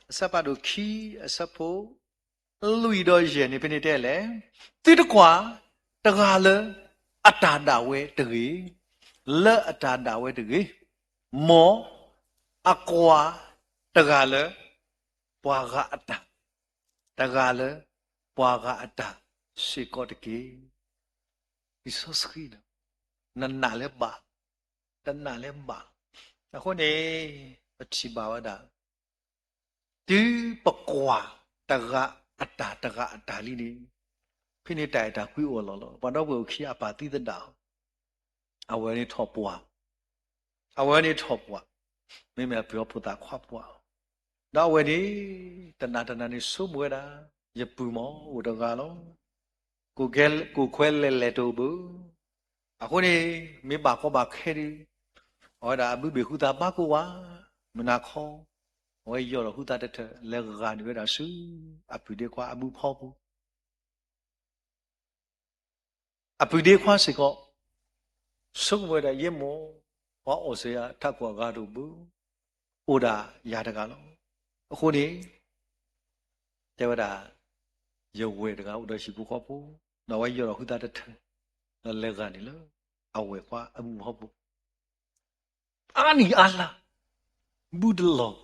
အဆၢဖးဒိၣ်ခံ အဆၢဖိလွံၢ်ဒီးယဲၢ်န့ၣ် ဖဲန့ၣ်တဲလဲၣ်. သုတကွၢ်တဂၤလၢ အတၢ်ဒၣ်ဝဲတဂ့ၤ, လၢအတၢ်ဒၣ်ဝဲတဂ့ၤ, မ်အကွၢ်တဂၤလၢ ပှၤဂၤအတၢ်, တဂၤလၢ ပှၤဂၤအတၢ်စ့ၢ်ကီးတက့ၢ်. လံာ်စီဆှံန့ၣ် နနာ်လၢဘၣ်, တနာ်လၢဘၣ်. အဃိန့ၣ် ပထံၣ်ဘၣ်ဝဲဒၣ် တုၤပကွၢ်တဂၤအတၢ်တဂၤအတၢ်လံန့ၣ် ဖဲန့ၣ်တၢ်အဲၣ်တၢ်ကွံအိၣ်အလီၢ်လီၤ. ပှၤဒီပုၢ်ဝဲၢ်အိၣ်ခံအပၢ်သံသဒၣ်အီၤ, အဝဲန့ၣ်ထီၣ်ပှၢ်, အဝဲန့ၣ်ထီၣ်ပှၢ်, မ့မ့ၢ်အပုၢ်ဖိသၣ်ခွါပှၢ်အီၤ, ဒီးအဝဲန့ၣ် တနၤတနၤန့ၣ်ဆိကမိၣ်ဝဲဒၣ် ယပုၢ်မ့ၢ်အိၣ်တဂၤလီၤ. ကိၣ်ခွဲးလဲၤလဲၤတအိၣ်ဘၣ်. အဃိန့ၣ် မ့ၢ်ဘၣ်ကီဘၣ်ခဲဒုး အဝဲဒၣ်အဘုဘ့ၣ်ဃုသးဘၣ်ကိၢ်ဝါ, မုၢ်နၤခီ အဝဲယီၢ်ဒီးဃုသးတထၢၣ် လဲၤဂာ်န့ၢ်ဝဲဒၣ်ဆူ အပုၢ်ဒ့ခွါအဘုဖီပူၤ အပုၢ်ဒ့ခွါစ့ၢ်ကီး ဆိကမိၣ်ဝဲဒၣ် ယဲမ့ၢ် ပှၤအီၣ်စၢၤယၤထးခိၣ်အဂၤတအိၣ်ဘၣ်, အိၣ်ဒၣ်ယၤတဂၤလီၤ. အဃိန့ၣ် တဲဝဲဒၣ် ယဝဲၢ်တဂၤအိၣ်ဒီးဟံၣ်ဖိဃီဖိ, ဒီးအဝဲယီၢ်ဒီးဃုသးတထၢၣ် ဒီးလဲၤဂာ်န့ၢ်လၢ အဝဲၢ်ခွါအဘုဖီပူၤ အါနံၣ်အါလါ ဘုတလီၢ်,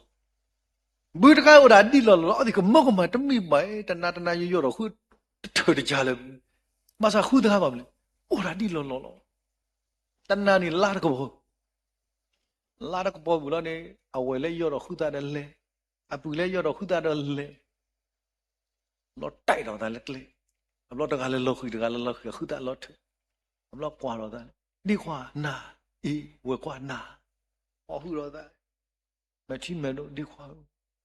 ဘုတခါအိၣ်ဒၣ်ဒ်လီၢ်လီၢ်လီၤ. အဝဲသ့ၣ်ကမၢကမၣ်တမ့ၢ်ဘၣ်, တနၤတနၤယယီၢ်ဒီးဃုတထၢၣ်တကၢ်လၢၤ, ဘၣ်ဆၣ်ဃုတဂၤဘၣ်မနုၤလဲၣ်, အိၣ်ဒၣ်ဒ်လီၢ်လီၢ်လီၤ. တနၤန့ၣ်လါတကပီၤ, လါတကပီၤဘၣ်လီၤန့ၣ် အဝဲၢ်လၢယီၢ်ဒီးဃုသးဒီးလဲၤ, အပုၢ်လၢယီၢ်ဒီးဃုသးဒီးလဲၤ ဘျီတဲာ်ဒီးသးလၢကျဲ, အဘျီတဂၤလၢလီၤဃံၤ တဂၤလၢလီၤဃံၤ အဃုသးလီၤထၢၣ်, အဘျီကွၢ်ဒီးသး, ဒ့ခွါနၤ, အ့ ဝဲၢ်ခွါနၤ, အီၣ်ဟုၣ်ဒီးသး, မဲာ်ထံမဲာ်နိ ဒ့ခွါဧၢ,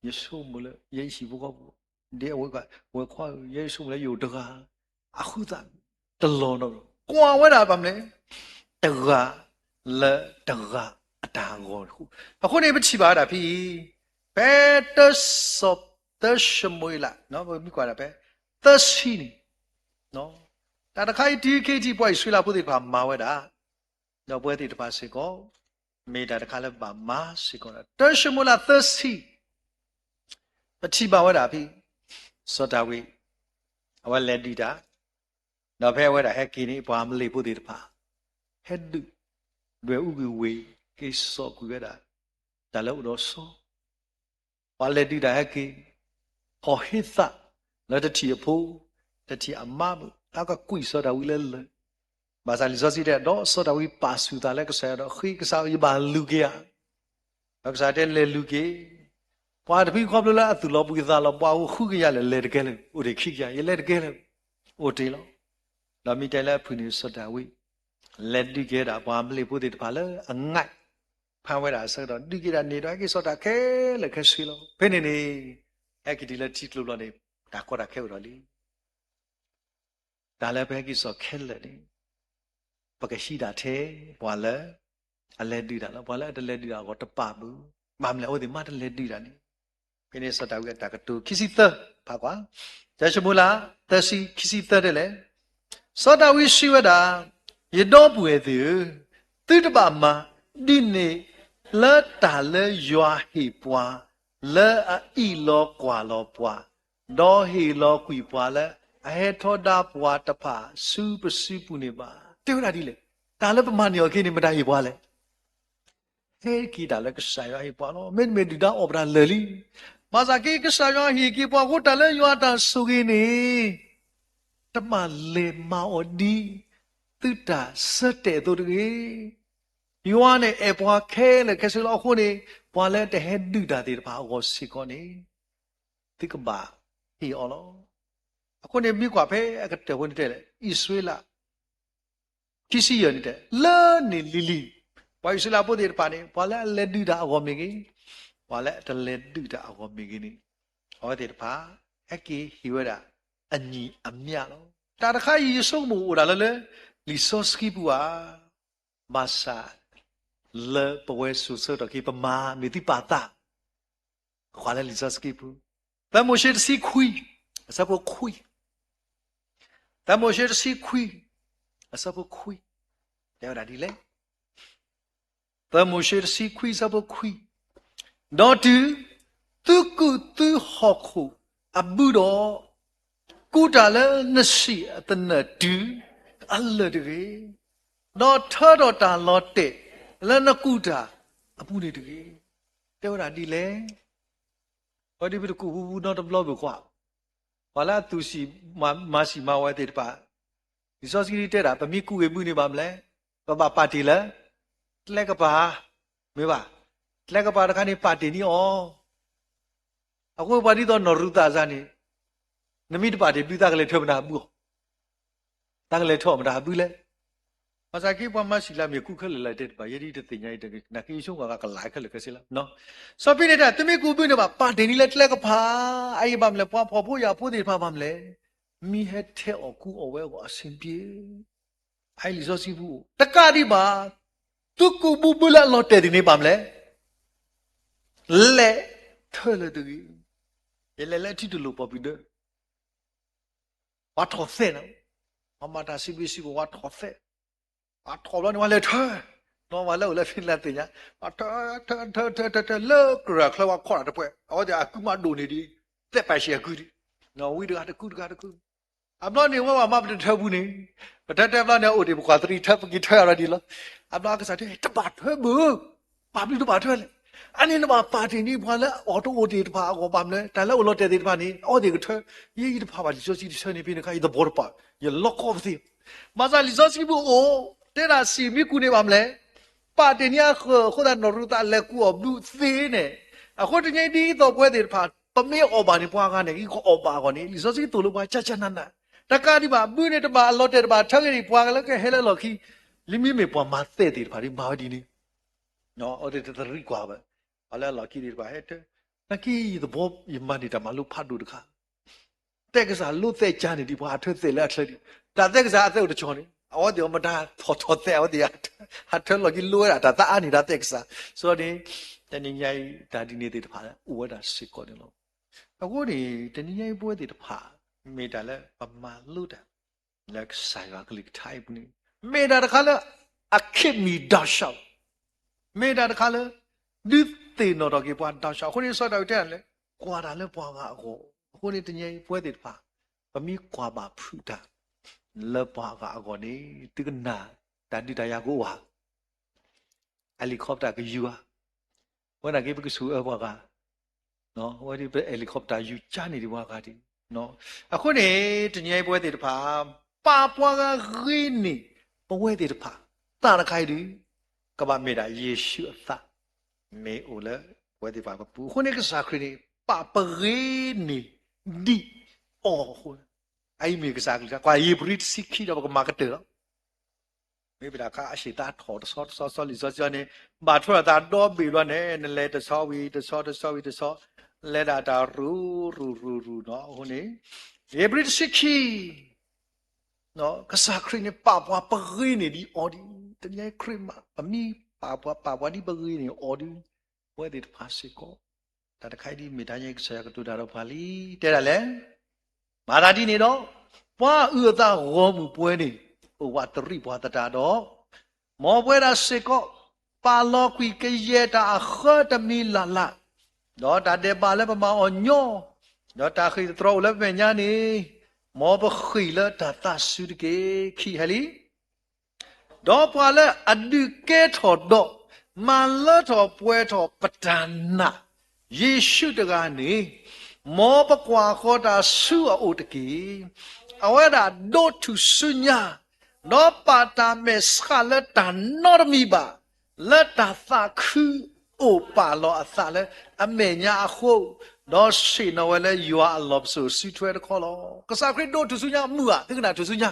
ယဆိကမိၣ်လၢယဟံၣ်ဖိဃီဖိ, ဒ့ဝဲၢ်ခွါဧၢ, ယဲယဆိကမိၣ်လၢယအိၣ်တဂၤ, အဃုသးတလီၢ်နီတဘျီ, ကွၢ်ဝဲဒၣ်ဘၣ်မနုၤလဲၣ်, တဂၤလၢတဂၤအတၢ်ဂီၤတဃူ, အဃိန့ၣ် ပထံၣ်ဘၣ်ဝဲဒၣ်ဖဲအံၤ ဖဲတၢ်စီၤ, တၢ်ၡမူၤအ့လး, ပမ့ၢ်ကွၢ်ဒၣ်ဖဲ သၢဆံန့ၣ်, တၢ်တခါအံၤတုၤခဲအံၤ ပှၤအံၣ်စရ့လးဖိသ့ၣ်တဖၣ်မၤဝဲဒၣ်, ဒီးပဝဲသ့ၣ်တဖၣ်စ့ၢ်ကီး မ့ၢ်တၢ်တခါလၢဘၣ်မၤစ့ၢ်ကီးဒီး တၢ်ၡမူၤအ့လး သၢဆံ, ပထံၣ်ဘၣ်ဝဲဒၣ်ဖဲ စီၤဒၤဝံး အဝဲလဲၤဒုးတၢ်, ဒီးဖဲအဝဲဒၣ်ဟဲက့ၤန့ၣ် ပှၤအၤမလဲၣ်ဖိသ့ၣ်တဖၣ် ဟဲဒုး ဒွဲၣ်အူကွံာ်ဝ့ၢ် က့ၤစိာ်ကွံာ်ဝဲဒၣ် တၢ်လၢအိၣ်ဒီးစီၤ ပှၤလဲၤဒုးတၢ်ဟဲက့ၤ, ဟီၣ်ဟ့သၣ်လၢတထံၣ်အဖိ, တထံၣ်အမါဘၣ်, အကကွံာ်စီၤဒၤဝံးလၢလၢၢ်, ဘၣ်ဆၣ်လံာ်စီဆှံတဲ ဒီးစီၤဒၤဝံးပာ်ဆူၣ်သးလၢကစၢ်ယွၤဒီးဃ့, ကစၢ်ဧၢ ယဘၣ်လူၤက့ၤဧါ, ဒီးကစၢ်ယွၤတဲလဲၤလူၤက့ၤ, ပှၤတဖုခီဖျိလၢအသူၣ်လီၤဘှံးသးလီၤဘှါ အိၣ်ဃုကယၤလၢာ် လဲၤတကဲလၢာ်, အိၣ်တ့ၢ်ခံကယၤ ယလဲၤတကဲလၢာ်, အိၣ်တ့ၢ်လီၤ. ဒီးမ့ၢ်တဲလၢအဖုၣ်န့ၣ် စီၤဒၤဝံး လဲၤဒုးက့ၤဝဲဒၣ်ပှၤအၤမလဲၣ်ဖိသ့ၣ်တဖၣ်လၢအငဲး ဖးဝဲဒၣ်အဆၢကတီၢ် ဒုးက့ၤဒၣ်န့ၣ်ဒီး ဟဲက့ၤစိာ်တၢ်ခဲလၢာ်ခဲဆ့လီၤ. ဖဲန့ၣ်န့ၣ် ဟဲက့ၤတုၤလၢထံကျိဘျီန့ၣ် တၢ်ကီတၢ်ခဲအိၣ်ဒီးလံ. တၢ်လၢပဟဲက့ၤစိာ်ခဲလၢာ်န့ၣ် ပကဟံးဒၣ်ထဲ ပှၤလၢအလဲၤဒုးတၢ်လီၤ. ပှၤလၢအတလဲၤဒုးတၢ်အဂီၢ်တပာ်ဘၣ်. ဘၣ်မနုၤလဲၣ် အဝဲသ့ၣ်မ့ၢ်တလဲၤဒုးတၢ်န့ၣ်. ဖဲန့ၣ်စီၤဒၤဝံးအတၢ်ကတိၤ ခံဆံသၢ, ဖးကွၢ်, တၢ်ၡမူၤအ့လး သၢဆံ ခံဆံသၢတဲလဲၣ်. စီၤဒၤဝံးစံးဝဲဒၣ်, ယဒီပုၢ်ဝဲၢ်သ့ၣ်ဧၢ, သုတဘၣ်မၤဒ်န့ၣ်လၢတၢ်လၢယွၤဟ့ၣ်ပှၤ လၢအအံၣ်လီၤကွၢ်လီၤပှၤ, ဒီးဟ့ၣ်လီၤကွံာ်ပှၤလၢအဟဲထီဒါပှၤတဖၣ်ဆူပစုပူၤန့ၣ်ဘၣ်. တဲဝဲဒၣ်ဒ်လဲၣ်, တၢ်လၢပမၤန့ၢ်အီၤက့ၤန့ၣ် မတၤဟ့ၣ်ပှၤလဲၣ်. ဟဲက့ၤတၢ်လၢကစၢ်ယွၤဟ့ၣ်ပှၤလီၤ. မ့တမ့ၢ်ဒုၣ်ဒါအီၣ်ပတၢ်လၢာ်လံ. ဘၣ်ဆၣ်က့ၤကစၢ်ယွၤဟ့ၣ်က့ၤပှၤအဃိ တၢ်လၢယွၤအတၢ်ဆိၣ်ဂ့ၤန့ၣ် တဘၣ်လဲၤမၤအီၤဒ် သုတၢ်ဆၢတဲာ်အသိးတဂ့ၤ. ယွၤန့ၣ်အဲၣ်ပှၤခဲလၢာ်ခဲဆ့လီၤ. အဃိန့ၣ် ပှၤလၢတဟဲဒုးတၢ်သ့ၣ်တဖၣ်အဂီၢ်စ့ၢ်ကီးန့ၣ် သုကဘၣ်ဟ့ၣ်အီၤလီၤ. အဃိန့ၣ် မ့ၢ်ကွၢ်ဖဲအကတၢၢ်ဖိန့ၣ်တဲလဲၣ်, အံၣ်စရ့လး ခံဆံယဲၢ်န့ၣ်တဲ လၢန့ၣ်လံၤလံၤ, ပှၤအံၣ်စရ့လးဖိသ့ၣ်တဖၣ်န့ၣ် ပှၤလၢအလဲၤဒုးတၢ်အဂီၢ်မ့ၢ်ဂ့ၤ, ပှၤလၢအတလဲၤဒုးတၢ်အဂီၢ်မ့ၢ်ဂ့ၤန့ၣ် အဝဲသ့ၣ်တဖၣ် ဟဲက့ၤဟ့ၣ်ဝဲဒၣ်အညီအမျးလီၤ. တၢ်တခါအံၤ ယဆိကမိၣ်အိၣ်ဒၣ်လၢလၢ လံာ်စီဆှံပူၤဧါ, ဘၣ်ဆၣ် လၢပဝဲစိၤဆၢကတီၢ်ခဲအံၤ ပမၤမ့ၢ်သုပာ်သး ကွၢ်လၢလံာ်စီဆှံပူၤ, သၢမိၤၡ့တဆံခွံ, အဆၢဖိခွံ, သၢမိၤၡ့တဆံခွံ, အဆၢဖိခွံ, တဲဝဲဒၣ်ဒ်လဲၣ်. သၢမိၤၡ့တဆံခွံ အဆၢဖိခွံ, ဒီးတုၤသုကူၣ်သုဟီၣ်ခိၣ်အဘုဒီး, ကူးတၢ်လၢနစံၣ်အသနၢၣ်တုၤအလၢာ်တဂ့ၤ, ဒီးထၢထီၣ်တၢ်လီၤတဲာ်လၢနကူၣ်တၢ်အပူၤန့ၣ်တဂ့ၤ. တဲဝဲဒၣ်ဒ်လဲၣ်. အဝဲဒ်ပတကူၣ်ပူၤပူၤနီတဘျီဘၣ်ကွၢ်, ပှၤလၢအသူၣ်ဆံးမၤဆံးမၤဝီသ့ၣ်တဖၣ်, လံာ်စီဆှံတဲဒၣ် ပမ့ၢ်ကူၣ်ဂ့ၤဘုန့ၣ်ဘၣ်မနုၤလဲၣ်, ပဘၣ်ပာ်တ့ၢ်လၢ ကျဲကပၤ, မ့ၢ်ဘၣ်, ကျဲကပၤတခါန့ၣ် ပာ်တ့ၢ်န့ၢ်အီၤ. အဃိပှၤဒ်သိးနီၢ်ရူၤသးစ့ၢ်န့ၣ်, နမ့ၢ်တပာ်တ့ၢ်ဘု သးကလဲၤထၢမတၤဘုအီၤ, သးကလဲၤထၢမတၤဘုလဲၣ်. ဘၣ်ဆၣ်က့ပှၤမၤဆံးလၢအမ့ၢ်ကူၣ်ခဲလၢာ်လၢတဲတဘၣ် ယဲဒ်တသ့ၣ်ညါအံၤ နာ်က့ယဆိကမိၣ်ဂၤကလၤခဲလၢာ်ခဲဆ့လီၤ. စီၤပ့းတရူးတဲ သုမ့ၢ်ကူၣ်ဘုန့ၣ်ဘၣ် ပာ်တ့ၢ်န့ၢ်လၢကျဲကပၤ, အအံၤဘၣ်မနုၤလဲၣ် ပှၤဖှီၣ်ဖိယာ်ဖိသ့ၣ်တဖၣ်ဘၣ်မနုၤလဲၣ်, မ့ၢ်ဟဲထဲအီၣ်ကူအီၣ်ဝဲအဂီၢ်အဆင်ပြေ, အအံၤလံာ်စီဆှံပူၤအိၣ် တကးဒံးဘၣ်, သုကူၣ်ဘုဘုလၢအလီၤတဲာ်သ့ၣ်န့ၣ်ဘၣ်မနုၤလဲၣ်, လဲၤထၢလၢာ်တဂ့ၤ. ယလဲၤလၢထံတလိာ်ပှၤပူၤဒၢ ပှၤထီၣ်သဲးန့ၣ်, ပှၤမၤတၢ်စံးဘျုးစံးဖှိၣ် ပှၤထီၣ်သဲး, ပှၤထီၣ်ဘျီန့ၣ် ပှၤလဲၤထၢ, နီၢ်ပှၤလၢအိၣ်လၢဖံလၢသ့ၣ်ညါ, ပှၤထၢထၢထၢထၢထၢထၢလၢကြၢးချၢပှၤခီၣ်တၢ်တပှဲၤ အဝဲသ့ၣ်အကုမးဒိၣ်န့ၢ်ဒံး, သဲးပာ်ဆံးအကုဒံး, ဝံတဂၤတကုတဂၤတကု အဘျီန့ၣ် ဝဲပှၤမၤပတထၢပူၤန့ၣ်, ပထၢထၢဘျီန့ၣ် အိၣ်တ့ၢ်ပကွၢ်သရံးထၢ ပက့ၤထၢအီၤဒီးဒ်လီၤ. အဘျီအကစၢ်တဲ တဘၣ်ထၢဘၣ်, ဘၣ်ဘျုးတဘၣ်ထၢလဲၣ်. အန့ၣ်နဘၣ်ပာ်တ့ၢ်န့ၢ်ပှၤလၢအအိၣ်တအိၣ်သ့ၣ်တဖၣ်အဂီၢ်ဘၣ်မနုၤလဲၣ်, တၢ်လၢအိၣ်လီၤတဲာ်သ့ၣ်တဖၣ်န့ၣ် အဝဲသ့ၣ်ကထၢ, ယဲယတဖးဘၣ်လံာ်စီဆှံတဆၢန့ၣ်ဖဲန့ၣ်အခါ ယသဘီတပာ်, ယလီကီပသ့ၣ်. ဘၣ်ဆၣ်လံာ်စီဆှံပူၤအိၣ်, တဲဒၣ်စံးမ့ၢ်ကူၣ်န့ၣ်ဘၣ်မနုၤလဲၣ်, ပာ်တ့ၢ်န့ၢ်အဃၢၤအဃိသတး နီၢ်ရူၤသးလဲၤကူၣ်အီၣ်ဘုသ့န့ၣ်, အဃိတနံၤအံၤဒ်သိးပဝဲသ့ၣ်တဖၣ် ပမ့ၢ်အီၣ်ဘၣ်န့ၣ် ပှၤဂၤန့ၣ် ဂံၢ်ကအီၣ်ဘၣ်အဂီၢ်န့ၣ် လံာ်စီဆှံသိၣ်လိပှၤကၠၢ်ကၠၢ်နးနး, တကးဒံးဘၣ် ဘုန့ၣ်တဘၣ်အလီၤတဲာ်တဘၣ်ထၢဂ့ၤဒံး ပှၤလၢကဟဲလၢလီၢ်ခံ, လၢမ့မ့ၢ်ပှၤမၤသဲသ့ၣ်တဖၣ်ဒ်မၤဝဲဒ်န့ၣ် အဝဲသ့ၣ်တသရံးကွၢ်ဘၣ်, ပှၤလၢအလီၢ်ခံသ့ၣ်တဖၣ်ဟဲထၢ, နာ်က့ယသဘီယမၤန့ၢ်တၢ်မၤလိဖးဒိၣ်တခါ, သဲကစၢ်လိသဲကၠၢန့ၢ်ဒံးပှၤဟးထၢသဲးလၢအချၢဒံး, တၢ်သဲကစၢ်အသဲအိၣ်တကီၢ်န့ၣ် အဝဲသ့ၣ်အမတၤဖီၣ်ထီၣ်သဲး အဝဲသ့ၣ်ဟးထၢလီၢ်ခံလိဝဲဒၣ်တၢ်သးအါန့ၢ်တၢ်သဲကစၢ်, ဆိန့ၣ် တနံၤညါအံၤ တၢ်ဒ်န့ၣ်သ့ၣ်တဖၣ်အိၣ်ဝဲဒၣ်စ့ၢ်ကီးန့ၣ်လီၤ. အဃိန့ၣ် တနံၤညါအံၤပဝဲသ့ၣ်တဖၣ် မ့ၢ်တၢ်လၢပမၤလိတၢ် လၢကစၢ်ယွၤကလုၢ်ကထါအံၤပူၤန့ၣ် မ့ၢ်တၢ်တခါလၢ အခံးမံၤဒၣ်ဆှး, မ့ၢ်တၢ်တခါလၢ ဒုးသ့ၣ်နီၣ်ထီၣ်က့ၤပှၤဒၣ်ဆှး, အဃိန့ၣ် စီၤဒၤဝံးတဲဒၣ်လၢ ကွၢ်တၢ်လၢပှၤဂၤအဂီၢ်, အဃိန့ၣ် တနံၤညါအံၤပဝဲသ့ၣ်တဖၣ် ပမ့ၢ်ကွၢ်ဘၣ်ဖုးတၢ် လၢပှၤဂၤအဂီၢ်န့ၣ် သုကနၣ် တၢ်ဒုးတၢ်ယၤကအိၣ်ဧါ helicopter ကယူၤဧါ, ဝဲနာ်က့ပကဆူၣ်အၢပှၤဂၤ, ဝဲဒ်ပ helicopter ယူၤကၠၢန့ၢ်ဒံးပှၤဂၤဒံး, အဃိန့ၣ် တနံၤအံၤပဝဲသ့ၣ်တဖၣ် ပာ်ပှၤဂၤဂ့ၤန့ၢ် ပဝဲသ့ၣ်တဖၣ် သးတခါအံၤဒုး ကဘၣ်မ့ၢ်ဒၣ်ယ့ၣ်ၡူးအသး မ့ၢ်အိၣ်လၢပဝဲသ့ၣ်တဖၣ်ပပူၤ, အဃိန့ၣ်ကစၢ်ခရံာ်န့ၣ် ပာ်ပဂ့ၤန့ၢ်ဒံးအီၤအဃိ, အအံၤမ့ၢ်ကစၢ်ခရံာ်, ကွၢ်ဧ့ၤဘြံၤတဆံခံဒီးပကမၤကတၢၢ်လီၤ. မ့ၢ်ပတၢ်ခါအဆ့ၣ်သးထီၣ်တဆီတဆီ ဆီလံာ်စီဆှံန့ၣ် ဘၣ်ထွဲဒီးသးဒီဘ့ၣ်ဘျီန့ၣ် နလဲၤတဆီဝံၤတဆီ တဆီဝံၤတဆီ လဲၤဒၣ်တၢ်ရူၤရူၤရူၤရူၤနီၤ, အဃိန့ၣ် ဧ့ၤဘြံၤတဆံခံ ကစၢ်ခရံာ်န့ၣ် ပာ်ပှၤပဂ့ၤန့ၢ်ဒံးအီၤဒ်, တနံၤအံၤခရံာ်မး ပမ့ၢ်ပာ်ပှၤ ပာ်ပှၤဒ်ပဂ့ၤန့ၢ်အီၤဒ်, ပဝဲသ့ၣ်တဖၣ်စ့ၢ်ကီး တၢ်တခါအံၤဒ်မ့ၢ်တၢ်ညါအံၤ ကစၢ်ယွၤကတိၤတၢ်ဒီးပှၤလံ, တဲဒၣ်လဲၣ်, မၤသးဒ်န့ၣ်ဒီး ပှၤအုၣ်အသးဂီၢ်မုၢ်ပှဲၤန့ၣ် အိၣ်ဝးတရံးပှၤသတးဒီး, မ်ပဝဲဒၣ်စ့ၢ်ကီး ပာ်လီၤကွံာ်ကယဲၢ်တၢ်အဃၢတမံၤလၢ်လၢ်, ဒီးတၢ်ဒဲးဘးလၢပမၤအီၤညီ, ဒီးတၢ်ဃ့ၢ်သတြီၤအိၣ်လၢပမဲာ်ညါန့ၣ်, မ်ပဃ့ၢ်လၢတၢ်သးစူၤတက့ၢ်. ခံဟဲလံ ဒီးပှၤလၢအဒုးကဲထီၣ်ဒီး မၤလၢထီၣ်ပှဲၤထီၣ်ပတၢ်နာ် ယ့ၣ်ၡူးတဂၤန့ၣ်, မ်ပကွၢ်ဃီၤတၢ်ဆူအအိၣ်တက့ၢ်. အဝဲဒၣ်ဒိးထူၣ်စုညါ, ဒီးပာ်တၢ်မဲာ်ဆှးလၢတၢ်နီတမံၤဘၣ်, လၢတၢ်သးခုအိၣ်ပာ်လီၤအသးလၢအမဲာ်ညါအဃိ, ဒီးဆ့ၣ်နီၤဝဲလၢယွၤအလီၢ်ပစိာ်စုထွဲတခီလီၤ. ကစၢ်ခရံာ်ဒိးထူၣ်စုညါမုာ်ဧါ, သုကနၣ်ထူၣ်စုညါ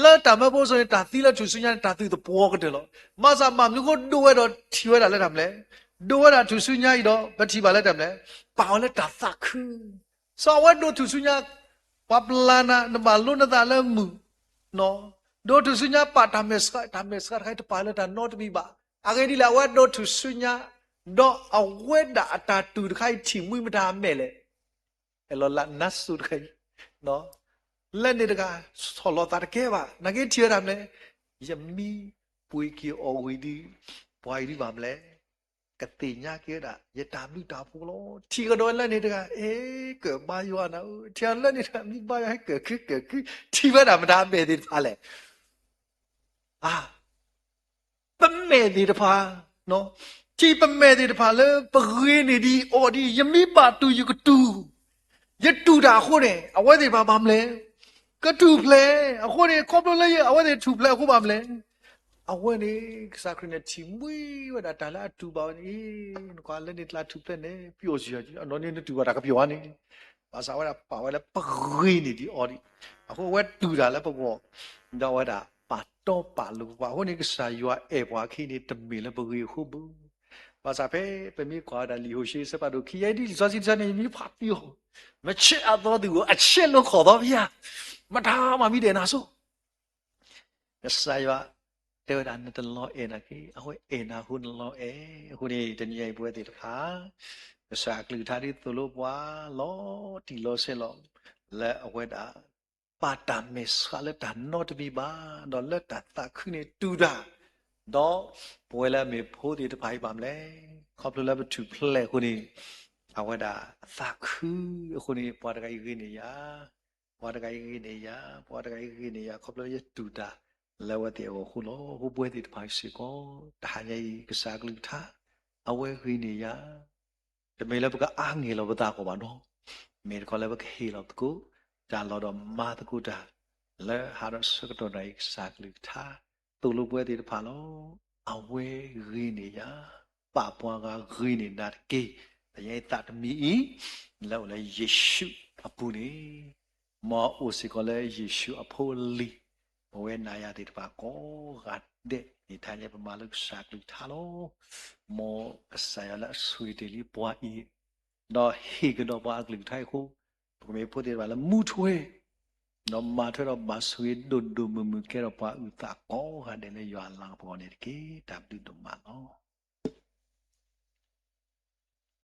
လၢတၢ်မၢဖိစိၤန့ၣ် တၢ်သံလၢထူၣ်စုညါန့ၣ် တၢ်သုးသပှီၤကတၢၢ်လီၤ. မၤသးမၤမနုၤအဃိဒိးဝဲဒီးထံၣ်ဝဲဒၣ်လၢတၢ်မနုၤလဲၣ်, ဒိးဝဲဒၣ်ထူၣ်စုညါအံၤဒီး ပထံၣ်ဘၣ်လၢတၢ်မနုၤလဲၣ်, ပာ်အီၤလၢတၢ်သးခု စီၤအဝဲဒိးထူၣ်စုညါ, ပှၤပျၢ်နၤ နဘၣ်လိနသးလၢမုာ်, ဒိးထူၣ်စုညါပာ်တၢ်မဲာ်ဆှး, တၢ်မဲာ်ဆှးတခါအံၤတပာ်လၢတၢ်နီတမံၤဘၣ်. အဂ့ၢ်ဒ်လဲၣ်, အဝဲဒိးထူၣ်စုညါ, ဒီးအဝဲဒၣ်အတၢ်တူၢ်တခါအံၤထံၣ်မှံမတၤအမဲာ်လဲၣ်, အဲၣ်လီၤလၢနါစိၤတခါအံၤ, လၢန့ၣ်တဂၤ ဆီၣ်လီၤသးတကဲဘၣ်. နာ်က့ထံၣ်ဝဲဒၣ်မနုၤလဲၣ်, ယမံပှ့ၤက့ၤအီၣ်ဝံၤဒီး ပှၤအံၤဒ်ဘၣ်မနုၤလဲၣ်, ကသ့ၣ်ညါက့ၤဝဲဒၣ် ယတၢ်ဘျုးတၢ်ဖှိၣ်လီၤ. ထံၣ်ကဒီးလၢန့ၣ်တဂၤ အဲ ကၢၣ်ဘါယွၤနၤဧၢ, ထံၣ်လၢန့ၣ်တဂၤ မံဘါယွၤဟဲကၢၣ်ခုကၢၣ်ခု, ထံၣ်ဝဲဒၣ်မတၤအမဲာ်သ့ၣ်တဖၣ်လဲၣ်. အ ပမဲာ်သ့ၣ်တဖၣ်, ထံၣ်ပမဲာ်သ့ၣ်တဖၣ်လၢပဂ့ၤန့ၢ်ဒံးအီၤဒံး, ယမ့ၢ်ဘၣ်တူၢ်ယကတူၢ်, ယတူၢ်တၢ်အဃိန့ၣ် အဝဲသ့ၣ်တဖၣ်ဘၣ်မနုၤလဲၣ်, ကထူၣ်ဖျဲး, အဃိန့ၣ် ခီဖျိလၢအဝဲသ့ၣ်ထူၣ်ဖျဲးအဃိဘၣ်မနုၤလဲၣ်. အဝဲန့ၣ် ကစၢ်ခရံာ်န့ၣ်ထံၣ်မှံဝဲဒၣ်တၢ်လၢအတူၢ်ဘၣ်ဝဲန့ၣ်, နကွၢ်လၢန့ၣ်ကျါထူၣ်ဖျဲးန့ၣ် ပျီၢ်စံၣ်ယီၤ, အနီၢ်န့ၣ်နတူၢ်ဘၣ်တၢ်ကပျီၢ်ဧါန့ၣ်, ဘၣ်ဆၣ်အဝဲဒၣ်ပာ်ဝဲလၢပဂ့ၤန့ၢ်ဒံးအီၤဒံး, အဃိအဝဲတူၢ်တၢ်လၢပဂီၢ်, ဒီးအဝဲဒၣ်ပာ်တီပာ်လိၤပှၤ, အဃိန့ၣ် ကစၢ်ယွၤအဲၣ်ပှၤအခံန့ၣ် တမ့ၢ်လၢပဂ့ၤအဃိဘၣ်. ဘၣ်ဆၣ်ဖဲပမ့ၢ်ကွၢ်ဝဲဒၣ်လံာ်ဟိၤၡ့အဆၢဖးဒိၣ်ခံ ယဲဒ်လံာ်စီဆှံတဆၢန့ၣ် ယမ့ၢ်ဖးသံအီၤ, မဆဲးအသီသုဧိၤ, အဆဲးလိာ်ခီၣ်သီဖဲယၤ, မတၤမၤမံဒဲးနၤဆိ ကစၢ်ယွၤတဲဝဲဒၣ် နတလီၤအဲၣ်နာ်က့, အဝဲအဲၣ်နၤအဃိနလီၤအဲၣ်. အဃိန့ၣ် တနံၤအံၤပဝဲသ့ၣ်တဖၣ် ကစၢ်အကလုၢ်ကထါဒ်သိၣ်လိပှၤလီၤတံၢ်လီၤဆဲးလီၤ, လၢအဝဲဒၣ် ပာ်တၢ်မဲာ်ဆှးလၢတၢ်နီတမံၤဘၣ်, ဒီးလၢတၢ်သးခုန့ၣ်တူၢ်တၢ်, ဒီးပဝဲလၢအမ့ၢ်ဖိသ့ၣ်တဖၣ်အံၤဘၣ်မနုၤလဲၣ်, ခီဖျိလၢပထူၣ်ဖျဲးအဃိန့ၣ် အဝဲဒၣ်သးခုအဃိန့ၣ် ပှၤတဂၤအံၤဂ့ၤန့ၢ်ယၤ ပှၤတဂၤအံၤဂ့ၤန့ၢ်ယၤ, ပှၤတဂၤအံၤဂ့ၤန့ၢ်ယၤ, ခီဖျိယတူၢ်တၢ်လၢအဝဲသ့ၣ်အဂီၢ်အဃိလီၤ. အဃိပဝဲသ့ၣ်တဖၣ်စ့ၢ်ကီး တဟါညါအံၤ ကစၢ်အကလုၢ်ကထါ အဝဲဂ့ၤန့ၢ်ယၤ, တမ့ၢ်လၢပကအါဂ့ၤလီၤပသးအဂီၢ်ဘၣ်နီၤ, မ့ၢ်တခီလၢပကဟ့ၣ်လီၤသကိးတၢ်လီၤဒီးမၤသကိးတၢ် လၢဟးဒီးဆၢကတီၢ်နၣ်ရံၣ် ကစၢ်အကလုၢ်ကထါ သိၣ်လိပဝဲသ့ၣ်တဖၣ်လီၤ. အဝဲဂ့ၤန့ၢ်ယၤ, ပာ်ပှၤဂၤဂ့ၤန့ၢ်နၤတက့ၢ်. တနံၤအံၤသးတမံၤအံၤ လၢအိၣ်လၢယ့ၣ်ၡူးအပူၤန့ၣ် မ်အိၣ်စ့ၢ်ကီးလၢယ့ၣ်ၡူးအဖိအလံၤ, ပဝဲနၤယၤသ့ၣ်တဖၣ်ကိးဂၤဒဲးန့ၣ် တဟါညါပမၤလိကစၢ်အကလုၢ်ကထါလီၤ. မ်ကစၢ်ယွၤလၢအဆိၣ်ဂ့ၤတ့ၢ်လံပှၤအံၤ, ဒီးဟ့ၣ်ကဒီးပှၤအကလုၢ်ကထါအံၤအဃိ, ပကမ့ၢ်ဖိသ့ၣ်တဖၣ်လၢမူထွဲ ဒီးမၤထွဲဒီးဘၣ်ဆိၣ်ဂ့ၤဒိၣ်ဒိၣ်မုၢ်မုၢ် ကဲထီၣ်ပှၤအုၣ်သးကိးဂၤဒဲးလၢယွၤအလၤကပီၤန့ၣ်တက့ၢ်. တၢ်ဘျုးဒိၣ်မးလီၤ.